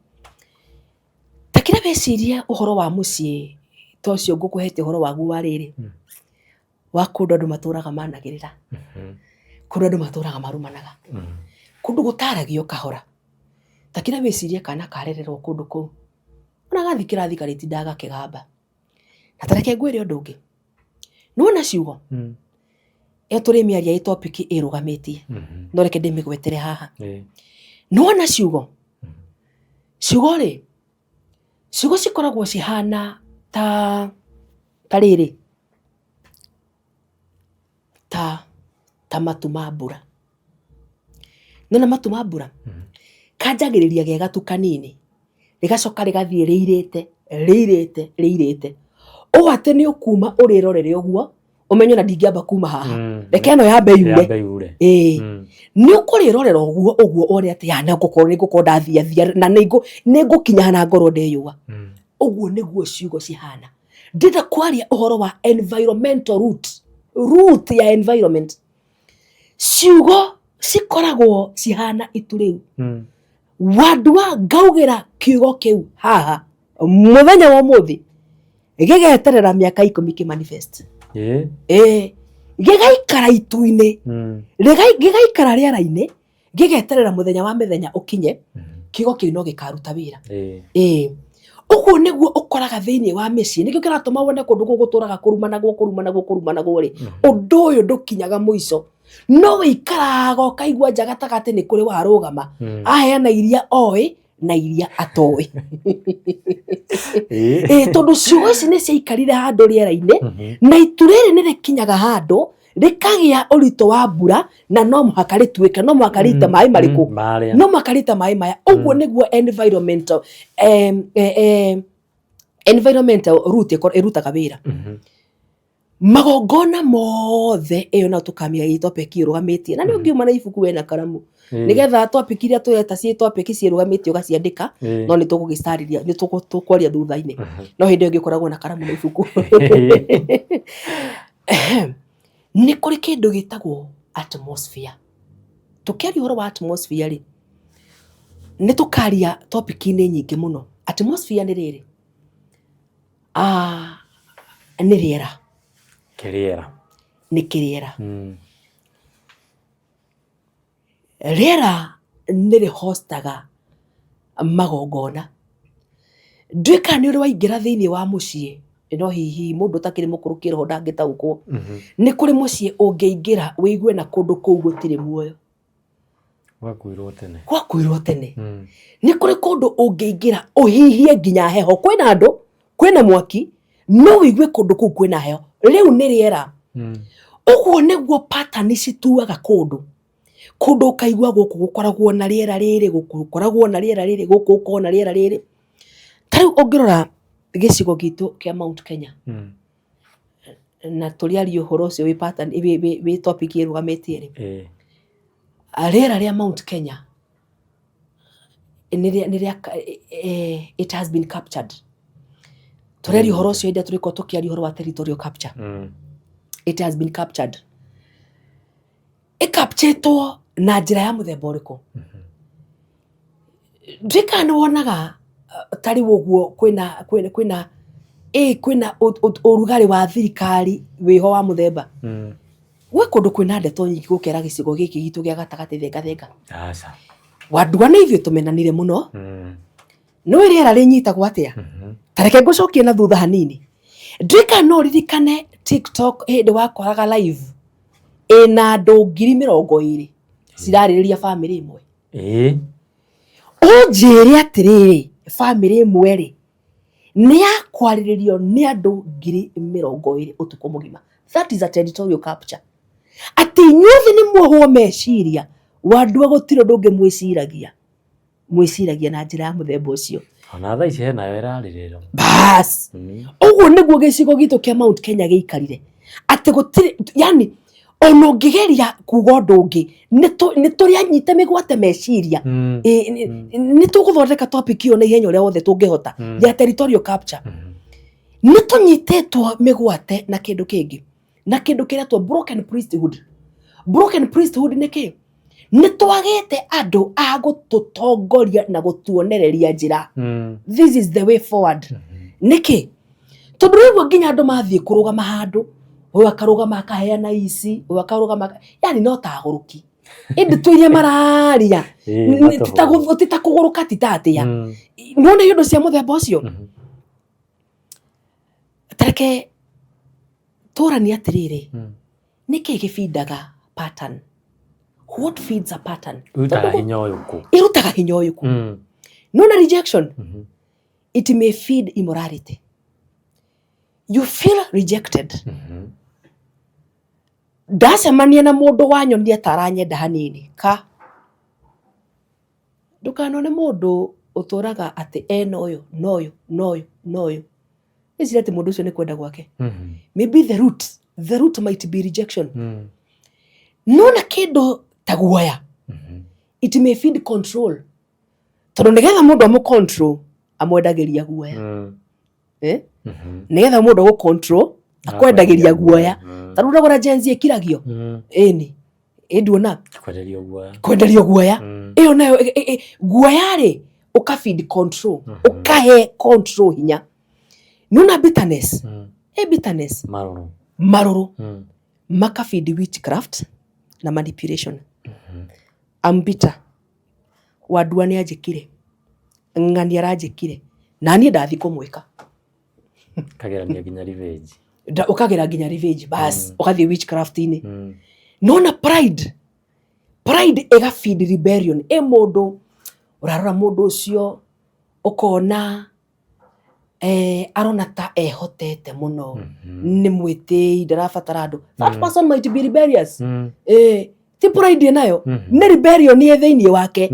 Ta kĩrĩa weciria ũhoro wa mũciĩ ta ũcio ngũkũhete ũhoro waguo wa rĩrĩ, wa kũndũ andũ matũraga managĩrĩra, kũndũ andũ matũraga marumanaga, kũndũ gũtaragio kahora. Ta kĩrĩa wĩcirie kana karererwo kũndũ kũu, ona gathiĩ kĩrathi karĩtindaga gakĩgamba. Na ta reke ngwĩre ũndũ ũngĩ, nĩwona ciugo ĩyo tũrĩmĩaria ĩ topic ĩrũgamĩtie, no reke ndĩmĩgwetere haha. Nĩwona ciugo, ciugo rĩ, ciugo cikoragwo cihana ta rĩrĩ, ta matu ma mbura. Nĩwona matu ma mbura? Kanjagĩrĩria ge gatu kanini, rĩgacoka rĩgathiĩ rĩirĩte, rĩirĩte, rĩirĩte. Ũũ atĩ nĩ ũkuma ũrĩrorere ũguo, ũmenye ona ndingĩamba kuma haha. Reke ĩno yambe yure. Yambe yure. Ĩĩ. Nĩ ũkũrĩrorera ũguo ũguo wone atĩ ya nĩ ngũkorwo ndathiathia na nĩ ngũkinya na ngorwo ndeyũa. Ũguo nĩguo ciugo cihana. Ndĩrenda kwaria ũhoro wa environmental root, root ya environment. Ciugo cikoragwo cihana itu rĩu. Wandua ngaugĩra kiugo kĩu haha mũthenya wa ũmũthĩ, gĩgeterera mĩaka 10 kĩ manifest. Ĩĩ. Gĩgaikara itu-inĩ, gĩgaikara rĩera-inĩ, gĩgeterera mũthenya wa mĩthenya ũkinye, kiugo kĩu no gĩkaruta wĩra. Ĩĩ. Ũguo nĩguo ũkoraga thĩinĩ wa mĩciĩ, nĩkĩo kĩratũma wone kũndũ kũu gũtũraga kũrumanagwo, kũrumanagwo, kũrumanagwo rĩ, ũndũ ũyũ ndũkinyaga mũico. No wĩikaraga ũkaigua nja gatagatĩ nĩ kũrĩ warũgama, aheana iria oĩ na iria atoĩ. Ĩĩ, tondũ ciugo ici nĩ ciaikarire handũ rĩera-inĩ, na itu rĩrĩ nĩ rĩkinyaga handũ rĩkagĩa ũritũ wa mbura, na no mũhaka rĩtuĩke, no mũhaka rĩite maĩ marĩkũ? Marĩa. No mũhaka rĩite maĩ maya. Ũguo nĩguo environmental root ĩrutaga wĩra. Magongona mothe ĩyo no tũkamĩa ĩ topic ĩrũgamĩtie, na nĩ ũngiuma na ibuku wena karamu, nĩgetha topic iria tũreta ciĩ topic ciĩrũgamĩtie ũgaciandĩka, no nĩ tũgũgĩcarĩria, nĩ tũkwaria thutha-inĩ, no hĩndĩ ĩyo ĩngĩ ũkoragwo na karamu na ibuku. Nĩ kũrĩ kĩndũ gĩtagwo atmosphere. Tũkĩaria ũhoro wa atmosphere rĩ, nĩ tũkaria topic-inĩ nyingĩ mũno. Atmosphere nĩ rĩrĩ, nĩ rĩera. Kĩrĩera. Nĩ kĩrĩera. Rĩera nĩ rĩhostaga magongona. Ndiũĩ kana nĩ ũrĩ waingĩra thĩinĩ wa mũciĩ, no hihi mũndũ ũtakĩrĩ mũkũrũ kĩroho ndangĩtaũkwo. Nĩ kũrĩ mũciĩ ũngĩingĩra wĩigue na kũndũ kũu gũtirĩ muoyo. Gwakuirwo tene. Gwakuirwo tene. Nĩ kũrĩ kũndũ ũngĩingĩra ũhihie nginya heho. Kwĩna andũ, kwĩna mwaki, no wĩigue kũndũ kũu kwĩna heho. Rĩu nĩ rĩera. Ũguo nĩguo pattern cituaga kũndũ. Kũndũ ũkaigua gũkũ gũkoragwo na rĩera rĩrĩ, gũkũ gũkoragwo na rĩera rĩrĩ, gũkũ gũkoragwo na rĩera rĩrĩ. Ta rĩu ũngĩrora gĩcigo gitũ kĩa Mount Kenya, na tũrĩaria ũhoro ũcio wĩ pattern, wĩ topic ĩrũgamĩtie rĩ, rĩera rĩa Mount Kenya nĩ rĩa, it has been captured. Tũrĩaria ũhoro ũcio hĩndĩ ĩrĩa tũrĩkorwo tũkĩaria ũhoro wa territorial capture. It has been captured. Ĩkapchĩtwo na njĩra ya mũthemba ũrĩkũ? Ndiũĩ kana nĩ wonaga ta rĩu ũguo kwĩna kwĩna kwĩna ĩ kwĩna ũrugarĩ wa thirikari wĩho wa mũthemba. Gwĩ kũndũ kwĩna ndeto nyingĩ gũkĩra gĩcigo gĩkĩ gitũ gĩa gatagatĩ thenga thenga. Aca. Wandua nĩ ithuĩ tũmenanire mũno. Nĩũĩ rĩera rĩnyitagwo atĩa? Ta reke ngũcokie na thutha hanini. Ndiũĩ kana no ũririkane TikTok hĩndĩ wakoraga live ĩna andũ 20,000 cirarĩrĩria bamĩrĩ ĩmwe. Ĩĩ. Ũnjĩre atĩrĩrĩ, bamĩrĩ ĩmwe rĩ, nĩ ya kwarĩrĩrio nĩ andũ 20,000 ũtukũ mũgima. That is a territorial capture. Atĩ inyuothe nĩ muohwo meciria, Wandua gũtirĩ ũndũ ũngĩ mwĩciragia. Mwĩciragia na njĩra ya mũthemba ũcio. Ona thaa ici henayo ĩrarĩrĩrwo. Bas. Ũguo nĩguo gĩcigo gitũ kĩa Mount Kenya gĩikarire. Atĩ gũtirĩ, yani ona ũngĩgeria kuga ũndũ ũngĩ, nĩ tũrĩ anyite mĩgwate meciria. Nĩ tũgũthondeka topic ĩyo na ihenya ũrĩa wothe tũngĩhota ya territorial capture. Nĩ tũnyitĩtwo mĩgwate na kĩndũ kĩngĩ, na kĩndũ kĩretwo broken priesthood. Broken priesthood nĩ kĩ? Nĩ twagĩte andũ a gũtũtongoria na gũtuonereria njĩra. This is the way forward. Nĩkĩ? Tondũ rĩu nginya andũ mathiĩ kũrũgama handũ, ũyũ akarũgama akaheana ici, ũyũ akarũgama, yani no ta agũrũki. Ĩndĩ tu iria mararia, ti ta kũgũrũka, ti ta atĩa. Nĩwona iũndũ cia mũthemba ũcio? Ta reke tũranie atĩrĩrĩ, nĩkĩ gĩbindaga pattern? What feeds a pattern? Ĩrutaga hinya ũyũ kũ? Ĩrutaga hinya ũyũ kũ? Nĩwona rejection? It may feed immorality. You feel rejected. Ndacemania na mũndũ wanyonia ta aranyenda hanini ka ndũkanone mũndũ ũtũraga atĩ ena ũyũ na ũyũ na ũyũ na ũyũ. Ĩciria atĩ mũndũ ũcio nĩ kwenda gwake. Maybe the root might be rejection. Nona kĩndũ ta guoya, it may feed control. Tondũ nĩgetha mũndũ amũ control amwendagĩria guoya. Eh? Nĩgetha mũndũ agũ control akwendagĩria guoya. Ta rĩu ũragũra Gen Z ĩkiragio. Ĩni. Ĩ nduona? Kwenderio guoya. Kwenderio guoya. Ĩyo nayo guoya rĩ, ũka feed control. Ũkahe control hinya. Nĩwona bitterness? Ĩ bitterness. Marũrũ. Marũrũ. Maka feed witchcraft na manipulation. I'm bitter. Wandua nĩ anjĩkire. Ng'ani aranjĩkire. Na niĩ ndathiĩ kũmwĩka. Kagerania nginya revenge. Ũkagera nginya revenge, bas. Ũgathiĩ witchcraft-inĩ. Nona pride. Pride ĩga feed rebellion. Ĩ mũndũ, ũrarora mũndũ ũcio, ũkona arona ta ehotete mũno. Nĩ mwĩtĩi, ndarabatara andũ. That person might be rebellious. Ti pride ĩnayo, nĩ rebellion ĩ thĩinĩ wake.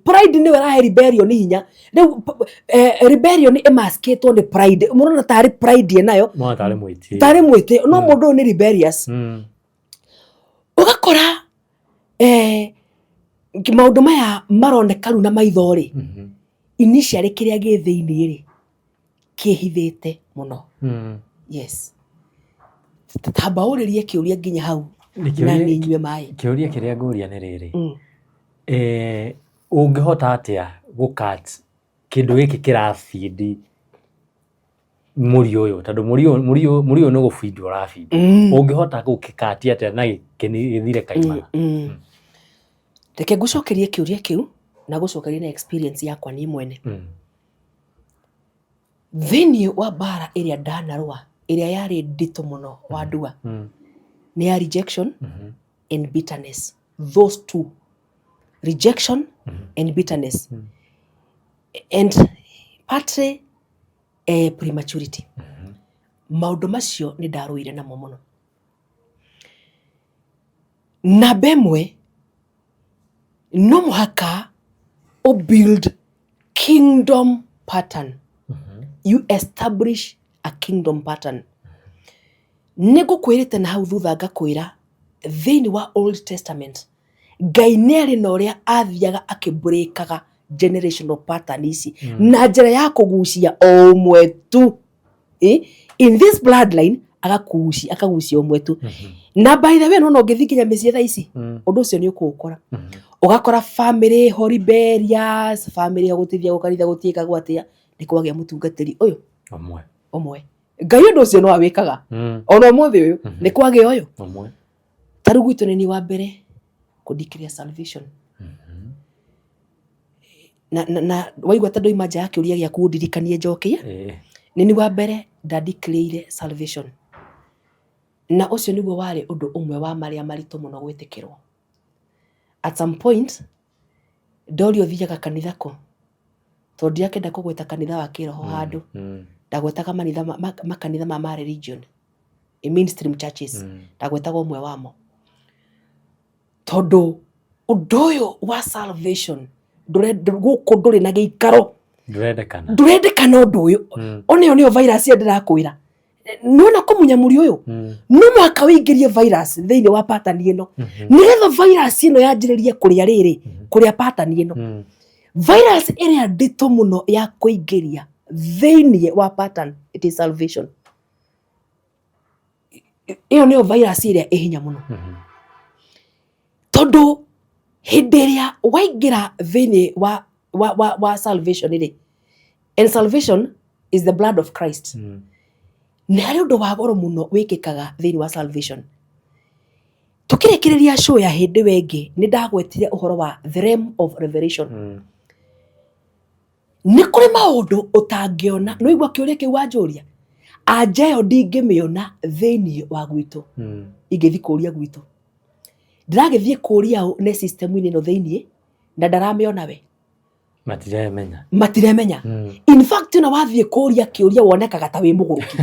Pride nĩyo ĩrahe rebellion hinya. Rĩu rebellion ĩmaskĩtwo nĩ pride. Mũrona tarĩ pride ĩnayo. Mwana tarĩ mwĩtĩi. Tarĩ mwĩtĩi. No mũndũ ũyũ nĩ rebellious. Ũgakora maũndũ maya maroneka rĩu na maitho rĩ, initially kĩrĩa gĩ thĩinĩ rĩ, kĩhithĩte mũno. Yes. Tamba ũrĩrie kĩũria nginya hau na niĩ nyue maĩ. Kĩũria kĩrĩa ngũria nĩ rĩrĩ. Ũngĩhota atĩa gũ-cut kĩndũ gĩkĩ kĩrabindi mũri ũyũ, tondũ mũri ũyũ nĩ gũbindwo ũrabindwo. Ũngĩhota gũkĩkatia atĩa na gĩthire kaimana? Reke ngũcokerie kĩũria kĩu na gũcokeria na experience yakwa niĩ mwene. Thĩinĩ wa mbara ĩrĩa ndanarũa, ĩrĩa yarĩ nditũ mũno Wandua, nĩ ya rejection and bitterness. Those two. Rejection and bitterness. And partly prematurity. Maũndũ macio nĩ ndarũire namo mũno. Namba ĩmwe, no mũhaka ũ build kingdom pattern. You establish a kingdom pattern. Nĩ ngũkwĩrĩte na hau thutha ngakwĩra thĩinĩ wa Old Testament Ngai nĩ arĩ na ũrĩa athiaga akĩbreakaga generational pattern ici na njĩra ya kũgucia o ũmwe tu. In this bloodline akagucia akagucia ũmwe tu. Na by the way no ũngĩthiĩ nginya mĩciĩ thaa ici ũndũ ũcio nĩ ũkũũkora. Ũgakora family ho rebellious, family ho gũtithiagwo kanitha gũtiĩkagwo atĩa, nĩ kwagĩa mũtungatĩri ũyũ Ũmwe. Ũmwe. Ngai ũndũ ũcio no awĩkaga. Ona ũmũthĩ ũyũ nĩ kwagĩa ũyũ. Ũmwe. Ta rĩu gwitũ nĩ niĩ wa mbere kũ declare salvation. Na waigua ta ndoima nja ya kĩũria gĩaku ũndirikanie njokie. Nĩ niĩ wa mbere nda declare salvation. Na ũcio nĩguo warĩ ũndũ ũmwe wa marĩa maritũ mũno gwĩtĩkĩrwo. At some point ndorio thiaga kanitha kũ, tondũ ndirakĩenda kũgweta kanitha wa kĩroho handũ, ndagwetaga makanitha ma religion, mainstream churches, ndagwetaga ũmwe wamo. Tondũ ũndũ ũyũ wa salvation gũkũ ndũrĩ na gĩikaro. Ndũrendekana. Ndũrendekana ũndũ ũyũ. Ona ĩyo nĩyo virus ĩrĩa ndĩrakwĩra. Nĩwona kũmunya mũri ũyũ? No mũhaka ũingĩrie virus thĩinĩ wa pattern ĩno. Nĩgetha virus ĩno yanjĩrĩrie kũrĩa rĩrĩ, kũrĩa pattern ĩno. Virus ĩrĩa nditũ mũno ya kũingĩria thĩinĩ wa pattern, it is salvation. Ĩyo nĩyo virus ĩrĩa ĩ hinya mũno. Tondũ hĩndĩ ĩrĩa waingĩra thĩinĩ wa salvation rĩ, and salvation is the blood of Christ. Nĩ harĩ ũndũ wa goro mũno wĩkĩkaga thĩinĩ wa salvation. Tũkĩrĩkĩrĩria show ya hĩndĩ ĩyo ĩngĩ, nĩ ndagwetire ũhoro wa the realm of revelation. Nĩ kũrĩ maũndũ ũtangĩona, nĩ waigua kĩũria kĩu wanjũria? Anja ĩyo ndingĩmĩona thĩinĩ wa gwitũ. Ingĩthiĩ kũria gwitũ. Ndĩragĩthiĩ kũria ũ nĩ system-inĩ ĩno thĩinĩ, na ndaramĩona we. Matiremenya. Matiremenya. In fact, ona wathiĩ kũria kĩũria wonekaga ta wĩ mũgũrũki.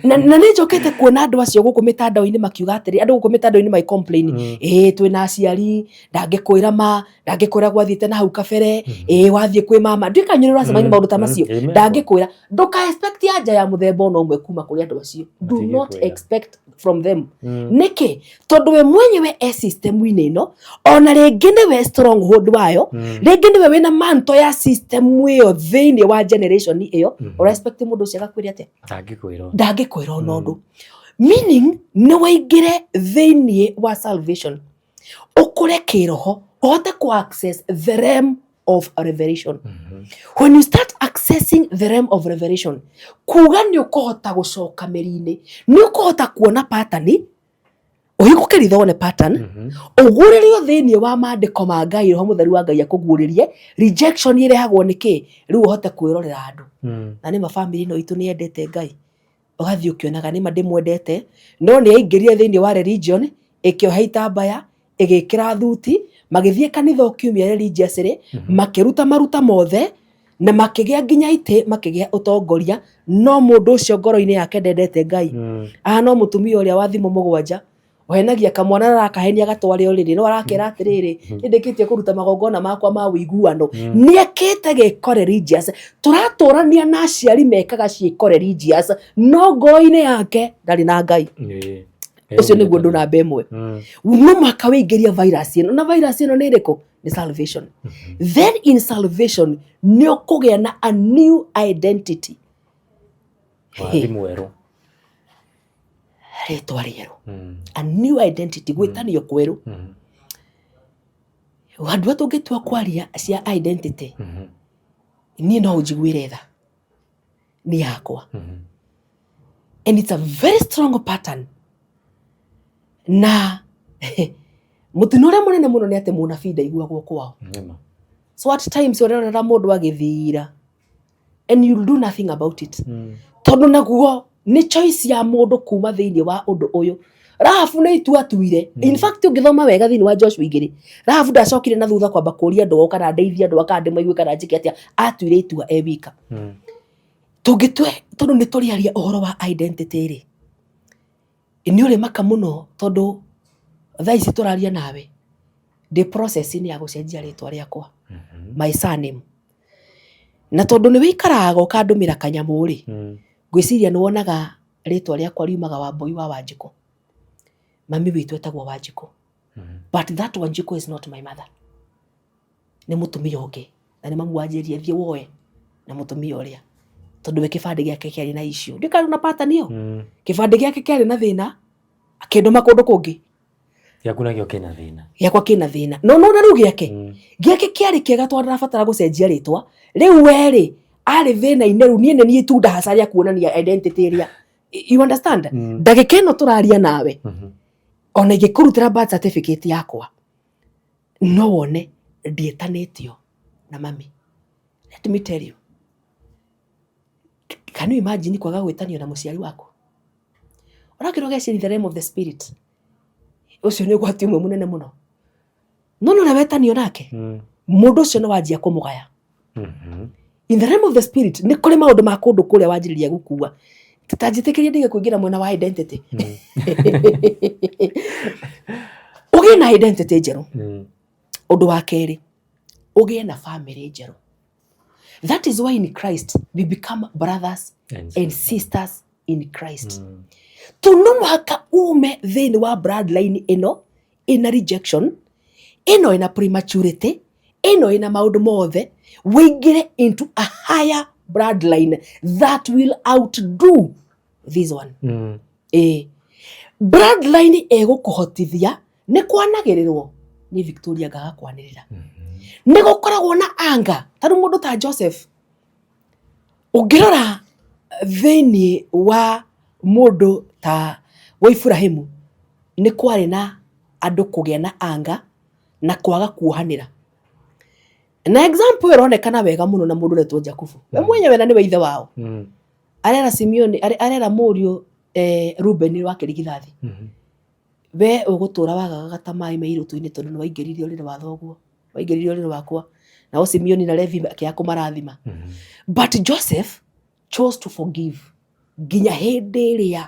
Na nĩ njokete kuona andũ acio gũkũ mĩtandao-inĩ makiuga atĩrĩ, andũ gũkũ mĩtandao-inĩ magĩ complain, ĩĩ twĩna aciari, ndangĩkwĩra ma, ndangĩkwĩra gwathiĩte na hau kabere, ĩĩ wathiĩ kwĩ mama, ndiũĩ kana nĩ ũracemania na maũndũ ta macio, ndangĩkwĩra. Ndũka expect anja ya mũthemba ona ũmwe kuma kũrĩ andũ acio. Do not expect from them. Nĩkĩ? Tondũ we mwenyewe e system-inĩ ĩno, ona rĩngĩ nĩwe stronghold wayo, rĩngĩ nĩwe wĩna manto ya system ĩyo thĩinĩ wa generation ĩyo, ũra expect mũndũ ũcio agakwĩra atĩa? Ndangĩkwĩra. Ndangĩkwĩra ona ũndũ. Meaning nĩ waingĩre thĩinĩ wa salvation, ũkũre kĩroho, ũhote kũ access the realm of revelation. When you start accessing the realm of revelation, kuga nĩ ũkũhota gũcoka mĩri-inĩ, nĩ ũkũhota kuona pattern, ũhingũke ritho wone pattern, ũguũrĩrio thĩinĩ wa maandĩko ma Ngai, Roho Mũtheru wa Ngai akũguũrĩrie rejection ĩrehagwo nĩ kĩ, rĩu ũhote kwĩrorera andũ. Na nĩ ma family ĩno itũ nĩ yendete Ngai, ũgathiĩ ũkĩonaga nĩ ma ndĩmwendete, no nĩ yaingĩrire thĩinĩ wa religion, ĩkĩoha itambaya, ĩgĩkĩra thuti, magĩthiĩ kanitha o kiumia religiously, makĩruta maruta mothe, na makĩgĩa nginya itĩ, makĩgĩa ũtongoria, no mũndũ ũcio ngoro-inĩ yake ndendete Ngai. Aha no mũtumia ũrĩa wa thimũ 7, ũhenagia kamwana na arakahenia gatware ũrĩrĩ, no arakera atĩrĩrĩ, nĩ ndĩkĩtie kũruta magongona makwa ma ũiguano. Nĩ ekĩte gĩko religious. Tũratũrania na aciari mekaga ciĩko religious, no ngoro-inĩ yake ndarĩ na Ngai. Ũcio nĩguo ũndũ namba ĩmwe. No mũhaka wĩingĩrie virus ĩno, na virus ĩno nĩ ĩrĩkũ? Nĩ salvation. Then in salvation nĩ ũkũgĩa na a new identity. Wathi mwerũ. Rĩtwa rĩerũ. A new identity, gwĩtanio kwerũ. Handũ ha tũngĩtua kwaria cia identity, niĩ no ũnjiguĩre tha. Nĩ yakwa. And it's a very strong pattern. Na mũtino ũrĩa mũnene mũno nĩ atĩ mũnabii ndaiguagwo kwao. So at times ũrerorera mũndũ agĩthira and you'll do nothing about it. Tondũ naguo nĩ choice ya mũndũ kuma thĩinĩ wa ũndũ ũyũ. Rahabu nĩ itua atuire. In fact ũngĩthoma wega thĩinĩ wa Joshua 2, Rahabu ndacokire na thutha kwamba kũria andũ ao kana ndeithie andũ kana ndĩmaigue kana njĩke atĩa, atuire itua e wika. Tũngĩtue tondũ nĩ tũrĩaria ũhoro wa identity rĩ, nĩ ũrĩ maka mũno tondũ thaa ici tũraria nawe ndĩ process-inĩ ya gũcenjia rĩtwa rĩakwa, my surname. Na tondũ nĩ wĩikaraga ũkandũmĩra kanyamũ rĩ, ngwĩciria nĩ wonaga rĩtwa rĩakwa riumaga Wambui wa Wanjikũ. Mami witũ etagwo Wanjikũ. But that Wanjikũ is not my mother. Nĩ mũtumia ũngĩ. Na nĩ mamu wanjĩrire thiĩ woe na mũtumia ũrĩa. Tondũ we kĩbandĩ gĩake kĩarĩ na issue. Ndiũĩ kana na pattern ĩyo. Kĩbandĩ gĩake kĩarĩ na thĩna, akĩndũma kũndũ kũngĩ. Gĩaku nakĩo kĩna thĩna. Gĩakwa kĩna thĩna. No nona rĩu gĩake. Gĩake kĩarĩ kĩega tondũ ndarabatara gũcenjia rĩtwa. Rĩu we rĩ, arĩ thĩna-inĩ rĩu niĩ nĩ niĩ itunda haca rĩa kuonania identity ĩrĩa. You understand? Ndagĩka ĩno tũraria nawe. Ona ingĩkũrutĩra birth certificate yakwa, no wone ndietanĩtio na mami. Let me tell you, can you imagine kwaga gwĩtanio na mũciari waku? Ũrakĩrwo ũgeciria the realm of the spirit, ũcio nĩ ũgwati ũmwe mũnene mũno. No nĩ ũrĩa wetanio nake, mũndũ ũcio nĩ wanjia kũmũgaya. In the realm of the spirit, nĩ kũrĩ maũndũ ma kũndũ kũrĩa wanjĩrĩria gũkua. Ta njĩtĩkĩrie ndige kũingĩra mwena wa identity. Ũgĩe na identity njerũ. Ũndũ wa kerĩ, ũgĩe na family njerũ. That is why in Christ we become brothers and sisters in Christ. To no mũhaka ume thĩinĩ wa bloodline ĩno ĩna rejection, ĩno ĩna prematurity, ĩno ĩna maũndũ mothe, wĩingĩre into a higher bloodline that will outdo this one. Ĩĩ. Bloodline ĩgũkũhotithia nĩ kwanagĩrĩrwo nĩ Victoria ngaga kwanĩrĩra. Nĩ gũkoragwo na anga ta rĩu mũndũ ta Joseph, ũngĩrora thĩinĩ wa mũndũ ta wa Iburahĩmu, nĩ kwarĩ na andũ kũgĩa na anga na kwaga kuohanĩra. Na example ĩyo ĩronekana wega mũno na mũndũ ũretwo Jakubu. We mwenyewe na nĩwe ithe wao. Arera Simeoni, arera mũriũ Rubeni wa kĩrigithathi. We ũgũtũra wagagaga ta maĩ me irũtũ-inĩ tondũ nĩ waingĩririe ũrĩrĩ wa thoguo, waingĩririe ũrĩrĩ wakwa. Nao Simeoni na Levi akĩaga kũmarathima. But Joseph chose to forgive nginya hĩndĩ ĩrĩa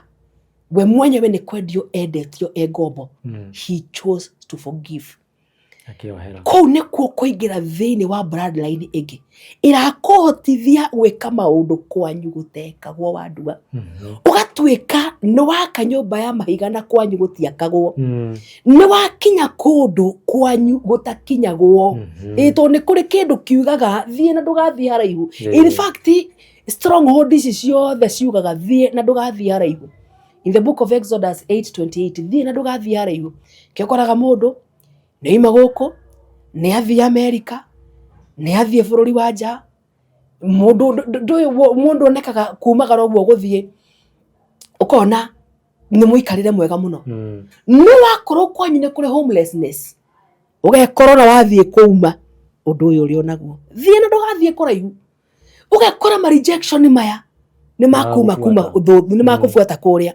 we mwenyewe nĩ kwendio endetio e ngombo. He chose to forgive. Akĩohera. Kũu nĩkuo kũingĩra thĩinĩ wa bloodline ĩngĩ ĩrakũhotithia gwĩka maũndũ kwanyu gũtekagwo wandua. Ũgatuĩka nĩ waka nyũmba ya mahiga na kwanyu gũtiakagwo. Nĩ wakinya kũndũ kwanyu gũtakinyagwo. Ĩĩ, tondũ nĩ kũrĩ kĩndũ kiugaga thiĩ na ndũgathiĩ haraihu. In fact, stronghold ici ciothe ciugaga thiĩ na ndũgathiĩ haraihu. In the book of Exodus 8:28, thiĩ na ndũgathiĩ haraihu. Kĩokoraga mũndũ nĩ oima gũkũ, nĩ athiĩ Amerika, nĩ athiĩ bũrũri wa nja, mũndũ ndũĩ mũndũ onekaga kumagara ũguo gũthiĩ, ũkona nĩ mũikarĩre mwega mũno. No wakorwo kwanyu nĩ kũrĩ homelessness, ũgekora ona wathiĩ kũuma ũndũ ũyũ ũrĩ onaguo. Thiĩ na ndũgathiĩ kũraihu. Ũgekora ma rejection maya nĩ makuma kuma nĩ makũbuata kũrĩa.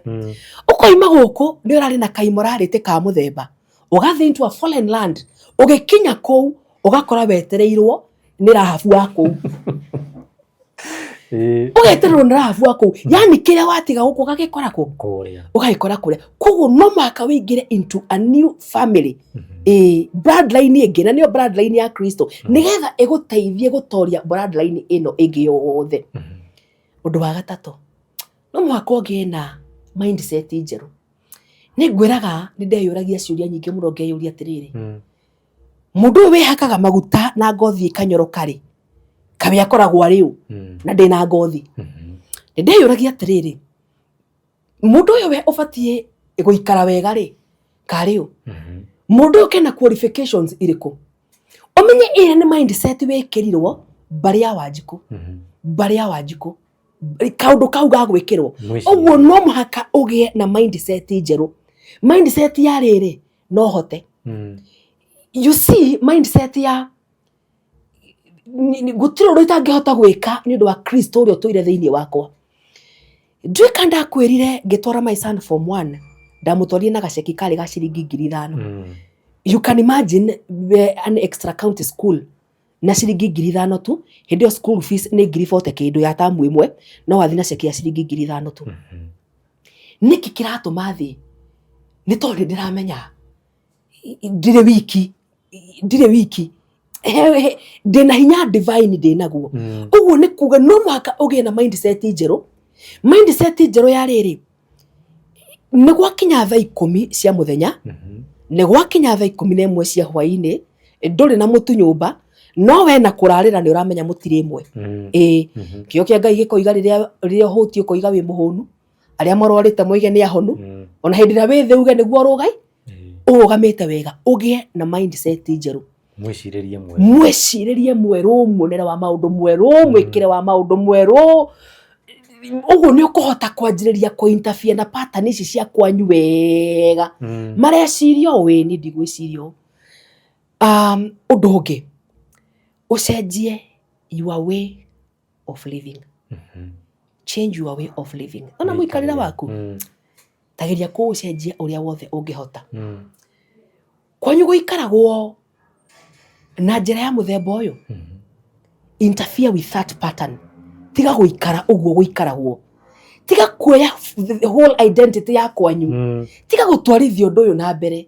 Ũkoima gũkũ nĩ ũrarĩ na kaimorality ka mũthemba, ũgathiĩ into a foreign land, ũgĩkinya kũu ũgakora wetereirwo nĩ Rahabu wa kũu. Ũgetererwo nĩ Rahabu wa kũu, yani kĩrĩa watiga gũkũ ũgagĩkora kũ? Kũrĩa. Ũgagĩkora kũrĩa. Koguo no mũhaka wĩingĩre into a new family. Ĩĩ, bloodline ĩngĩ, na nĩyo bloodline ya Kristo, nĩgetha ĩgũteithie gũtoria bloodline ĩno ĩngĩ yothe. Ũndũ wa gatatũ, no mũhaka ũgĩe na mindset njerũ. Nĩ ngwĩraga nĩ ndeyũragia ciũria nyingĩ mũno, ngeyũria atĩrĩrĩ, mũndũ ũyũ wĩhakaga maguta na ngothi ĩkanyoroka rĩ, kawe akoragwo arĩ ũ? Na ndĩna ngothi. Nĩ ndeyũragia atĩrĩrĩ, mũndũ ũyũ we ũbatiĩ gũikara wega rĩ, karĩ ũ? Mũndũ ũyũ kena qualifications irĩkũ? Ũmenye ĩrĩa nĩ mindset wĩkĩrirwo mbarĩ ya Wanjikũ, mbarĩ ya Wanjikũ, kaũndũ kau ga gwĩkĩrwo. Ũguo no mũhaka ũgĩe na mindset njerũ. Mindset ya rĩrĩ, no hote. You see, mindset ya gũtirĩ ũndũ itangĩhota gwĩka nĩ ũndũ wa Kristo ũrĩa ũtũire thĩinĩ wakwa. Nduĩka ndakwĩrire ngĩtwara my son form 1, ndamũtwarire na gaceki karĩ ga ciringi 5,000. You can imagine an extra county school na ciringi 5,000 tu, hĩndĩ ĩyo school fees nĩ 40,000 kĩndũ ya tamu ĩmwe, no wathiĩ na ceki ya ciringi 5,000 tu. Nĩkĩ kĩratũma thiĩ? Nĩ tondũ nĩ ndĩramenya ndirĩ wiki, ndirĩ wiki, ndĩna hinya divine ndĩnaguo. Ũguo nĩ kuga no mũhaka ũgĩe na mindset njerũ. Mindset njerũ ya rĩrĩ, nĩ gwakinya thaa 10 cia mũthenya, nĩ gwakinya thaa 11 cia hwainĩ, ndũrĩ na mũtu nyũmba, no we na kũrarĩra nĩ ũramenya mũtirĩ ĩmwe. Ĩĩ, kĩo kĩa Ngai gĩkoiga rĩrĩa rĩrĩa ũhũtiĩ ũkoiga wĩ mũhũnu, arĩa marwarĩte moige nĩ ahonu, ona hĩndĩ ĩrĩa wĩ thĩ uge nĩguo ũrũgai, ũrũgamĩte wega, ũgĩe na mindset njerũ. Mwĩcirĩrie mwerũ. Mwĩcirĩrie mwerũ, muonere wa maũndũ mwerũ, mwĩkĩre wa maũndũ mwerũ. Ũguo nĩ ũkũhota kwanjĩrĩria kũ interfere na pattern ici cia kwanyu wega. Mareciria ũũ, ĩĩ niĩ ndigwĩciria ũũ. Ũndũ ũngĩ, ũcenjie your way of living. Change your way of living. Ona mũikarĩre waku, tageria kũũcenjia ũrĩa wothe ũngĩhota. Kwanyu gũikaragwo na njĩra ya mũthemba ũyũ, interfere with that pattern. Tiga gũikara ũguo gũikaragwo. Tiga kuoya the whole identity ya kwanyu. Tiga gũtwarithia ũndũ ũyũ na mbere.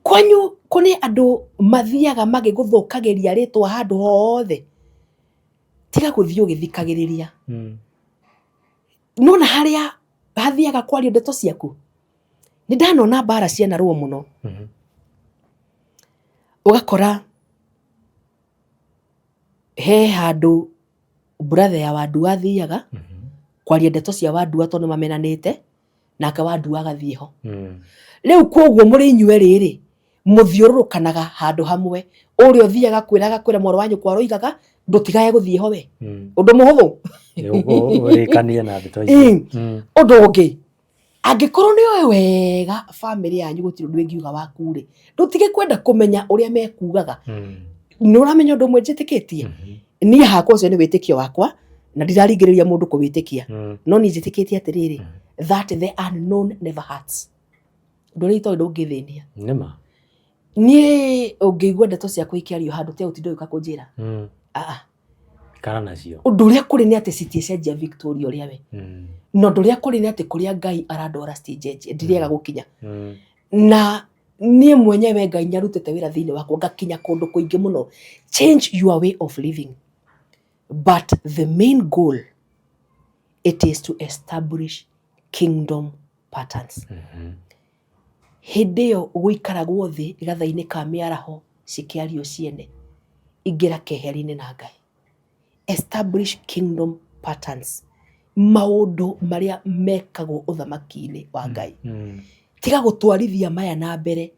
Kwanyu kũrĩ andũ mathiaga magĩgũthũkagĩria rĩtwa handũ hothe. Tiga gũthiĩ ũgĩthikagĩrĩria. Nĩwona harĩa hathiaga kwario ndeto ciaku? Nĩ ndanona mbara cianarũo mũno. Ũgakora he handũ brother ya Wandua athiaga kwaria ndeto cia Wandua tondũ mamenanĩte, nake Wandua agathiĩ ho. Rĩu koguo mũrĩ inyuerĩ rĩ, mũthiũrũrũkanaga handũ hamwe. Ũrĩa ũthiaga kwĩra agakwĩra mwarĩ wa nyũkwa aroigaga ndũtigae gũthiĩ ho we. Ũndũ mũhũthũ. Ũrĩkanie na ndeto icio. Ũndũ ũngĩ, angĩkorwo nĩ ũĩ wega bamĩrĩ yanyu gũtirĩ ũndũ ĩngiuga waku rĩ, ndũtige kwenda kũmenya ũrĩa mekugaga. Nĩ ũramenya ũndũ ũmwe njĩtĩkĩtie? Niĩ hakwa ũcio nĩ wĩtĩkio wakwa na ndiraringĩrĩria mũndũ kũwĩtĩkia. No niĩ njĩtĩkĩtie atĩrĩrĩ, that the unknown never hurts. Ũndũ ũrĩa itoĩ ndũngĩthĩnia. Nĩma. Niĩ ũngĩigua ndeto ciakwa ikĩario handũ tiga gũtinda ũgĩũka kũnjĩra. Aa. Ikara nacio. Ũndũ ũrĩa kũrĩ nĩ atĩ citiĩcenjia Victoria ũrĩa we. Na ũndũ ũrĩa kũrĩ nĩ atĩ kũrĩa Ngai arandwara citiĩnjenjia, ndirĩaga gũkinya. Na niĩ mwenyewe Ngai nĩ arutĩte wĩra thĩinĩ wakwa ngakinya kũndũ kũingĩ mũno. Change your way of living. But the main goal, it is to establish kingdom patterns. Hĩndĩ ĩyo gũikaragwo thĩ gatha-inĩ ka mĩaraho cikĩario ciene, ingĩra keheri-inĩ na Ngai. Establish kingdom patterns. Maũndũ marĩa mekagwo ũthamaki-inĩ wa Ngai. Tiga gũtwarithia maya na mbere,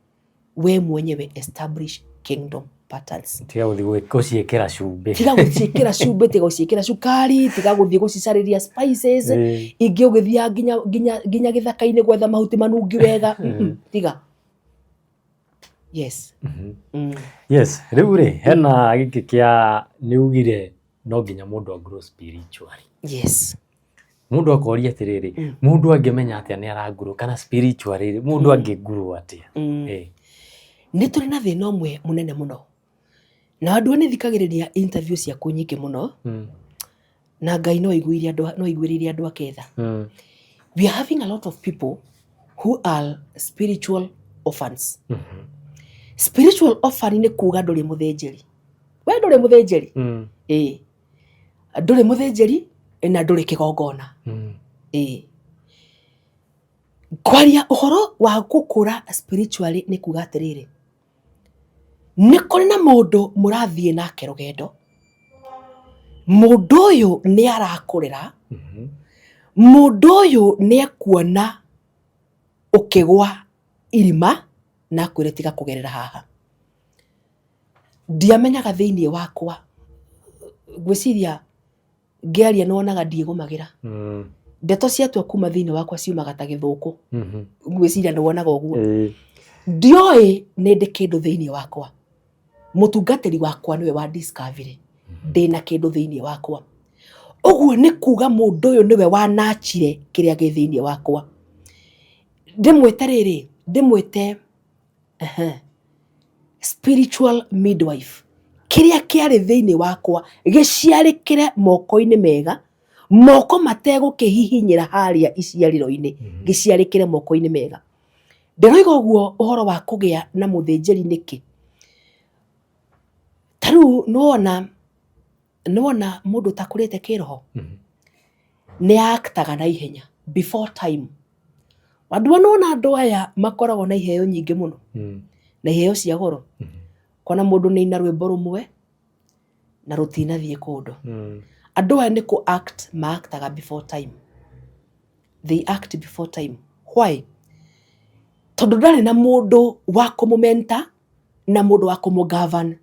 we mwenyewe establish kingdom patterns. Tiga gũthiĩ gũciĩkĩra cumbĩ. Tiga gũciĩkĩra cumbĩ, tiga gũciĩkĩra cukari, tiga gũthiĩ gũcicarĩria spices. Ingĩ ũgĩthiaga nginya nginya nginya gĩthaka-inĩ gwetha mahuti manungi wega. Tiga. Yes. Yes, rĩu rĩ, hena gĩkĩ kĩa nĩ ugire no nginya mũndũ a grow spiritually. Yes. Mũndũ akoria atĩrĩrĩ, mũndũ angĩmenya atĩa nĩ ara grow kana spiritually mũndũ angĩ grow atĩa? Nĩ tũrĩ na thĩna ũmwe mũnene mũno. Na andũ nĩ thikagĩrĩria interview ciaku nyingĩ mũno. Na Ngai no aiguire andũ, no aiguĩrĩire andũ ake tha. We are having a lot of people who are spiritual orphans. Spiritual orphan nĩ kuga ndũrĩ mũthĩnjĩri. We ndũrĩ mũthĩnjĩri. Ĩĩ. Ndũrĩ mũthĩnjĩri na ndũrĩ kĩgongona. Ĩĩ. Kwaria ũhoro wa gũkũra spiritually nĩ kuga atĩrĩrĩ, nĩ kũrĩ na mũndũ mũrathiĩ nake rũgendo, mũndũ ũyũ nĩ arakũrera, mũndũ ũyũ nĩ ekuona ũkĩgwa irima na akwĩre tiga kũgerera haha. Ndiamenyaga thĩinĩ wakwa, ngwĩciria ngĩaria nĩ wonaga ndiĩgũmagĩra. Ndeto ciatua kuma thĩinĩ wakwa ciumaga ta gĩthũkũ. Ngwĩciria nĩ wonaga ũguo. Ndioĩ nĩ ndĩ kĩndũ thĩinĩ wakwa. Mũtungatĩri wakwa nĩwe wa discovery ndĩna kĩndũ thĩinĩ wakwa. Ũguo nĩ kuga mũndũ ũyũ nĩwe wanachire kĩrĩa gĩ thĩinĩ wakwa. Ndĩmwĩte rĩrĩ, ndĩmwĩte spiritual midwife. Kĩrĩa kĩarĩ thĩinĩ wakwa gĩciarĩkĩre moko-inĩ mega, moko mategũkĩhihinyĩra harĩa iciarĩro-inĩ, gĩciarĩkĩre moko-inĩ mega. Ndĩroiga ũguo ũhoro wa kũgĩa na mũthĩnjĩri nĩkĩ? Ta rĩu nĩwona, nĩwona mũndũ ũtakũrĩte kĩroho, nĩ actaga na ihenya before time. Wandua nĩwona andũ aya makoragwo na iheo nyingĩ mũno, na iheo cia goro. Kona mũndũ nĩ aina rwĩmbo rũmwe na rũtinathiĩ kũndũ. Andũ aya nĩ kũ act ma-actaga before time. They act before time. Why? Tondũ ndarĩ na mũndũ wa kũmũ-mentor na mũndũ wa kũmũ-govern.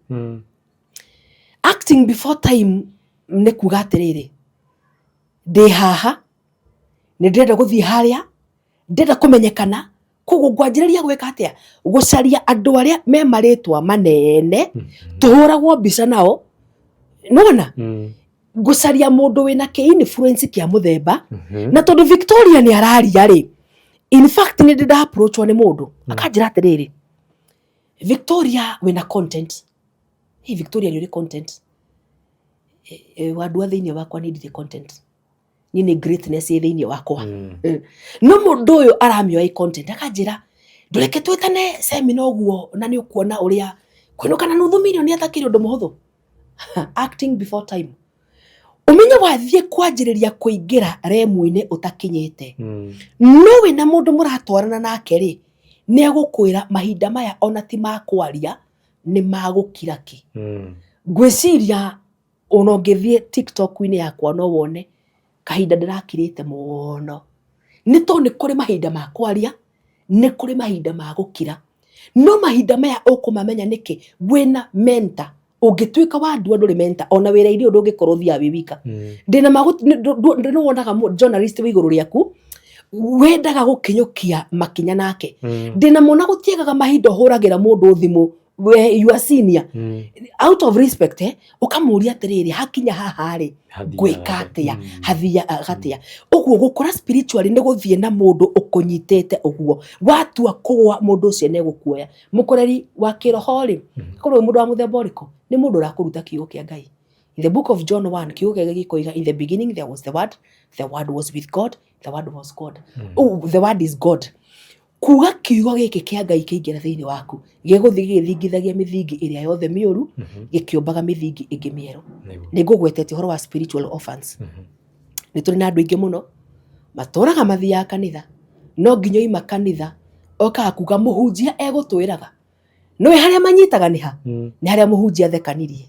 Acting before time nĩ kuga atĩrĩrĩ, Ndĩ haha, nĩ ndĩrenda gũthiĩ harĩa, ndĩrenda kũmenyekana, koguo ngwanjĩrĩria gwĩka atĩa? Gũcaria andũ arĩa me marĩtwa manene, tũhũragwo mbica nao, nĩwona? Ngũcaria mũndũ wĩna kĩ influence kĩa mũthemba, na tondũ Victoria nĩ araria rĩ, in fact nĩ ndĩ nda approachwo nĩ mũndũ, akanjĩra atĩrĩrĩ, Victoria wĩna content. Hey, Victoria nĩ ũrĩ content. Wandua thĩinĩ wakwa niĩ ndirĩ content. Niĩ nĩ greatness ĩ thĩinĩ wakwa. No mũndũ ũyũ aramĩoya ĩ content akanjĩra ndũreke twĩtane seminar ũguo na nĩ ũkuona ũrĩa kũinũka na nuthu mirioni atakĩrĩ ũndũ mũhũthũ. Acting before time. Ũmenye wathiĩ kwanjĩrĩria kũingĩra remu-inĩ ũtakinyĩte. No wĩna mũndũ mũratwarana nake rĩ, nĩ egũkwĩra mahinda maya ona ti ma kwaria, nĩ ma gũkira ki. Ngwĩciria ona ũngĩthiĩ TikTok-inĩ yakwa no wone kahinda ndĩrakirĩte mũno. Nĩ tondũ nĩ kũrĩ mahinda ma kwaria, nĩ kũrĩ mahinda ma gũkira. No mahinda maya ũkũmamenya nĩkĩ? Wĩna mentor. Ũngĩtuĩka wandua ndũrĩ mentor, ona wĩra-inĩ ũyũ ndũngĩkorwo ũthiaga wĩ wika. Ndĩna ma nĩ wonaga journalist wĩ igũrũ rĩaku, wendaga gũkinyũkia makinya nake. Ndĩna mona gũtiagaga mahinda ũhũragĩra mũndũ thimũ, we you are senior. Out of respect, ũkamũria atĩrĩrĩ, hakinya haha rĩ, ngwĩka atĩa? Hathiaga atĩa? Ũguo gũkũra spiritually nĩ gũthiĩ na mũndũ ũkũnyitĩte ũguo. Watua kũgũa mũndũ ũcio nĩ egũkuoya. Mũkũreri wa kĩroho rĩ, korwo wĩ mũndũ wa mũthemba ũrĩkũ? Nĩ mũndũ ũrakũruta kiugo kĩa Ngai. In the book of John 1, kiugo kĩa Ngai gĩkoiga, in the beginning there was the word, the word was with God, the word was God. Oh, the word is God. Kuga kiugo gĩkĩ kĩa Ngai kĩingĩra thĩinĩ waku, gĩgũthiĩ gĩgĩthingithagia mĩthingi ĩrĩa yothe mĩũru, gĩkĩũmbaga mĩthingi ĩngĩ mĩerũ. Nĩ ngũgwetete ũhoro wa spiritual orphans. Nĩ tũrĩ na andũ aingĩ mũno matũraga mathiaga kanitha, no nginya oima kanitha okaga kuga mũhunjia egũtwĩraga. Nĩũĩ harĩa manyitaga nĩ ha? Nĩ harĩa mũhunjia athekanirie.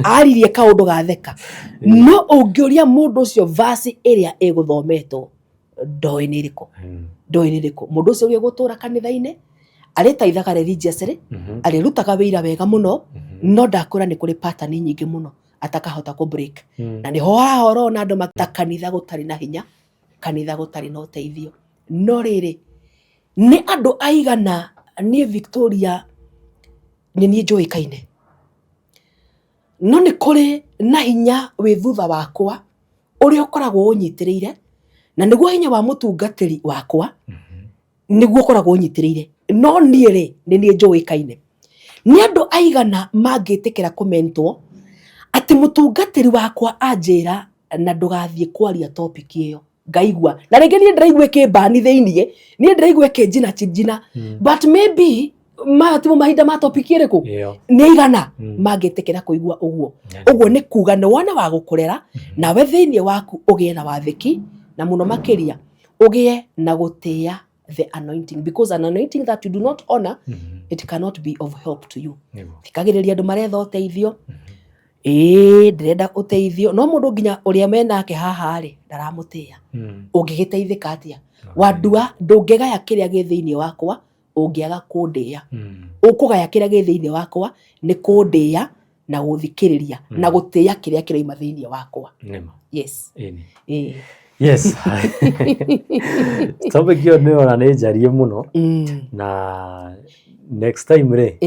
Aririe kaũndũ gatheka. No ũngĩũria mũndũ ũcio verse ĩrĩa ĩgũthometwo, ndoĩ nĩ ĩrĩkũ. Ndoĩ nĩ ĩrĩkũ. Mũndũ ũcio ũgĩgũtũra kanitha-inĩ, arĩtaithaga religiously, arĩrutaga wĩira wega mũno, no ndakwĩra nĩ kũrĩ pattern nyingĩ mũno atakahota kũ break. Na nĩho haha ũrona andũ mata kanitha gũtarĩ na hinya, kanitha gũtarĩ na ũteithio. No rĩrĩ, nĩ andũ aigana niĩ Victoria nĩ niĩ njũĩkaine. No nĩ kũrĩ na hinya wĩ thutha wakwa ũrĩa ũkoragwo ũnyitĩrĩire, na nĩguo hinya wa mũtungatĩri wakwa, nĩguo ũkoragwo ũnyitĩrĩire. No niĩ rĩ, nĩ niĩ njũĩkaine. Nĩ andũ aigana mangĩtĩkĩra kũmentwo atĩ mũtungatĩri wakwa anjĩra na ndũgathiĩ kwaria topic ĩyo. Ngaigua. Na rĩngĩ niĩ ndĩraigua ĩkĩmbani thĩiniĩ, niĩ ndĩraigua ĩkĩnjina njina. But maybe maya timo mahinda ma topic ĩrĩkũ? Nĩ aigana mangĩtĩkĩra kũigua ũguo. Ũguo nĩ kuga nĩ wone wa gũkũrera, nawe thĩiniĩ waku ũgĩe na wathĩki, na mũno makĩria ũgĩe na gũtĩĩa the anointing, because an anointing that you do not honor, it cannot be of help to you. Thikagĩrĩria andũ maretha ũteithio. Ĩĩ ndĩrenda ũteithio, no mũndũ nginya ũrĩa menake haha rĩ, ndaramũtĩĩa. Ũngĩgĩteithĩka atĩa? Wandua ndũngĩgaya kĩrĩa gĩ thĩinĩ wakwa ũngĩaga kũndĩĩa. Ũkũgaya kĩrĩa gĩ thĩinĩ wakwa nĩ kũndĩĩa na gũthikĩrĩria na gũtĩĩa kĩrĩa kĩraima thĩinĩ wakwa. Yes. Ĩĩ. Yes. Topic ĩyo nĩ ona nĩ njarie mũno na next time rĩ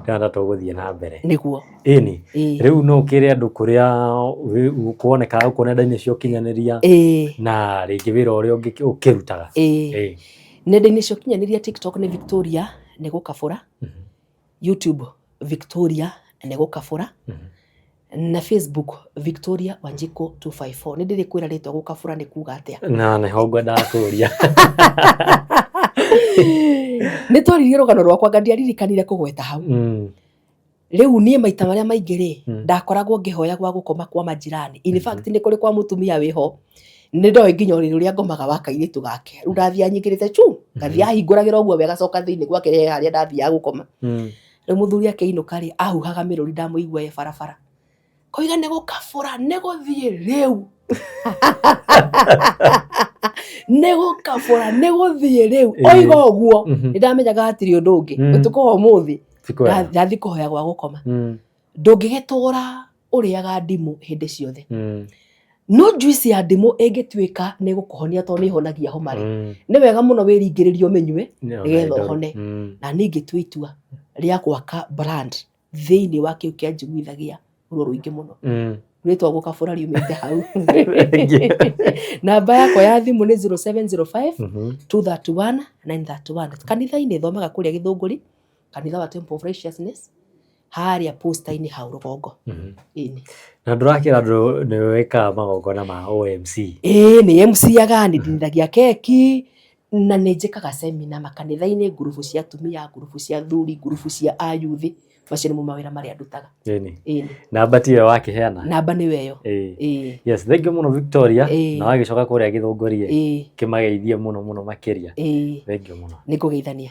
ndĩrenda tũgũthiĩ na mbere. Nĩguo. Ĩni. Rĩu no ũkĩre andũ kũrĩa kuonekaga gũkũ nenda-inĩ cia ũkinyanĩria na rĩngĩ wĩra ũrĩa ũkĩrutaga. Nenda-inĩ cia ũkinyanĩria TikTok nĩ Victoria nĩ gũkabũra. YouTube Victoria nĩ gũkabũra. Na Facebook Victoria Wanjikũ 254. Nĩ ndĩrĩkwĩra rĩtwa gũkabũra nĩ kuga atĩa. Na nĩho ngwendaga kũria. Nĩ twaririe rũgano rwakwa nga ndiaririkanire kũgweta hau. Rĩu niĩ maita marĩa maingĩ rĩ, ndakoragwo ngĩhoya gwa gũkoma kwa majirani. In fact nĩ kũrĩ kwa mũtumia wĩho, nĩ ndoĩ nginya ũrĩrĩ ũrĩa ngomaga wa kairĩtu gake. Rĩu ndathiaga nyingĩrĩte chu, ngathiĩ ahingũragĩra ũguo we agacoka thĩinĩ gwake he harĩa ndathiaga gũkoma. Rĩu mũthuri akĩinũka rĩ, ahuhaga mĩrũri ndamũigua e barabara. Koiga nĩ gũkabũra, nĩ gũthiĩ rĩu. Nĩ gũkabũra, nĩ gũthiĩ rĩu. Oiga ũguo, nĩ ndamenyaga hatirĩ ũndũ ũngĩ. Ũtukũ wa ũmũthĩ, ndathiĩ kũhoya gwa gũkoma. Ndũngĩgĩtũra ũrĩaga ndimũ hĩndĩ ciothe. No juice ya ndimũ ĩngĩtuĩka nĩ ĩgũkũhonia tondũ nĩ ĩhonagia homa rĩ, nĩ wega mũno wĩringĩrĩrie ũmĩnyue nĩgetha ũhone. Na niĩ ngĩtua itua rĩa gwaka brand thĩinĩ wa kĩu kĩanjiguithagia ruo rũingĩ mũno. Rĩtwa gũkabũra riumĩte hau. Namba yakwa ya thimũ nĩ 0705 231 931. Kanitha-inĩ thomaga kũrĩa Gĩthũngũri, kanitha wa Temple of Righteousness, harĩa posta-inĩ hau rũgongo. Ĩni. Na ndũrakĩra andũ nĩ wĩkaga magongona ma OMC. Ĩĩ nĩ MC-aga, nĩ ndinithagia keki, na nĩ njĩkaga seminar makanitha-inĩ, ngurubu cia atumia, ngurubu cia athuri, ngurubu cia ayuthi, macio nĩmo mawĩra marĩa ndutaga. Ĩni. Ĩni. Namba tiyo wakĩheana? Namba nĩyo ĩyo. Ĩĩ. Ĩĩ. Yes, thank you mũno Victoria. Ĩĩ. Na wagĩcoka kũrĩa Gĩthũngũri Ĩĩ. kĩmageithie mũno mũno makĩria. Ĩĩ. Thank you mũno. Nĩ ngũgeithania.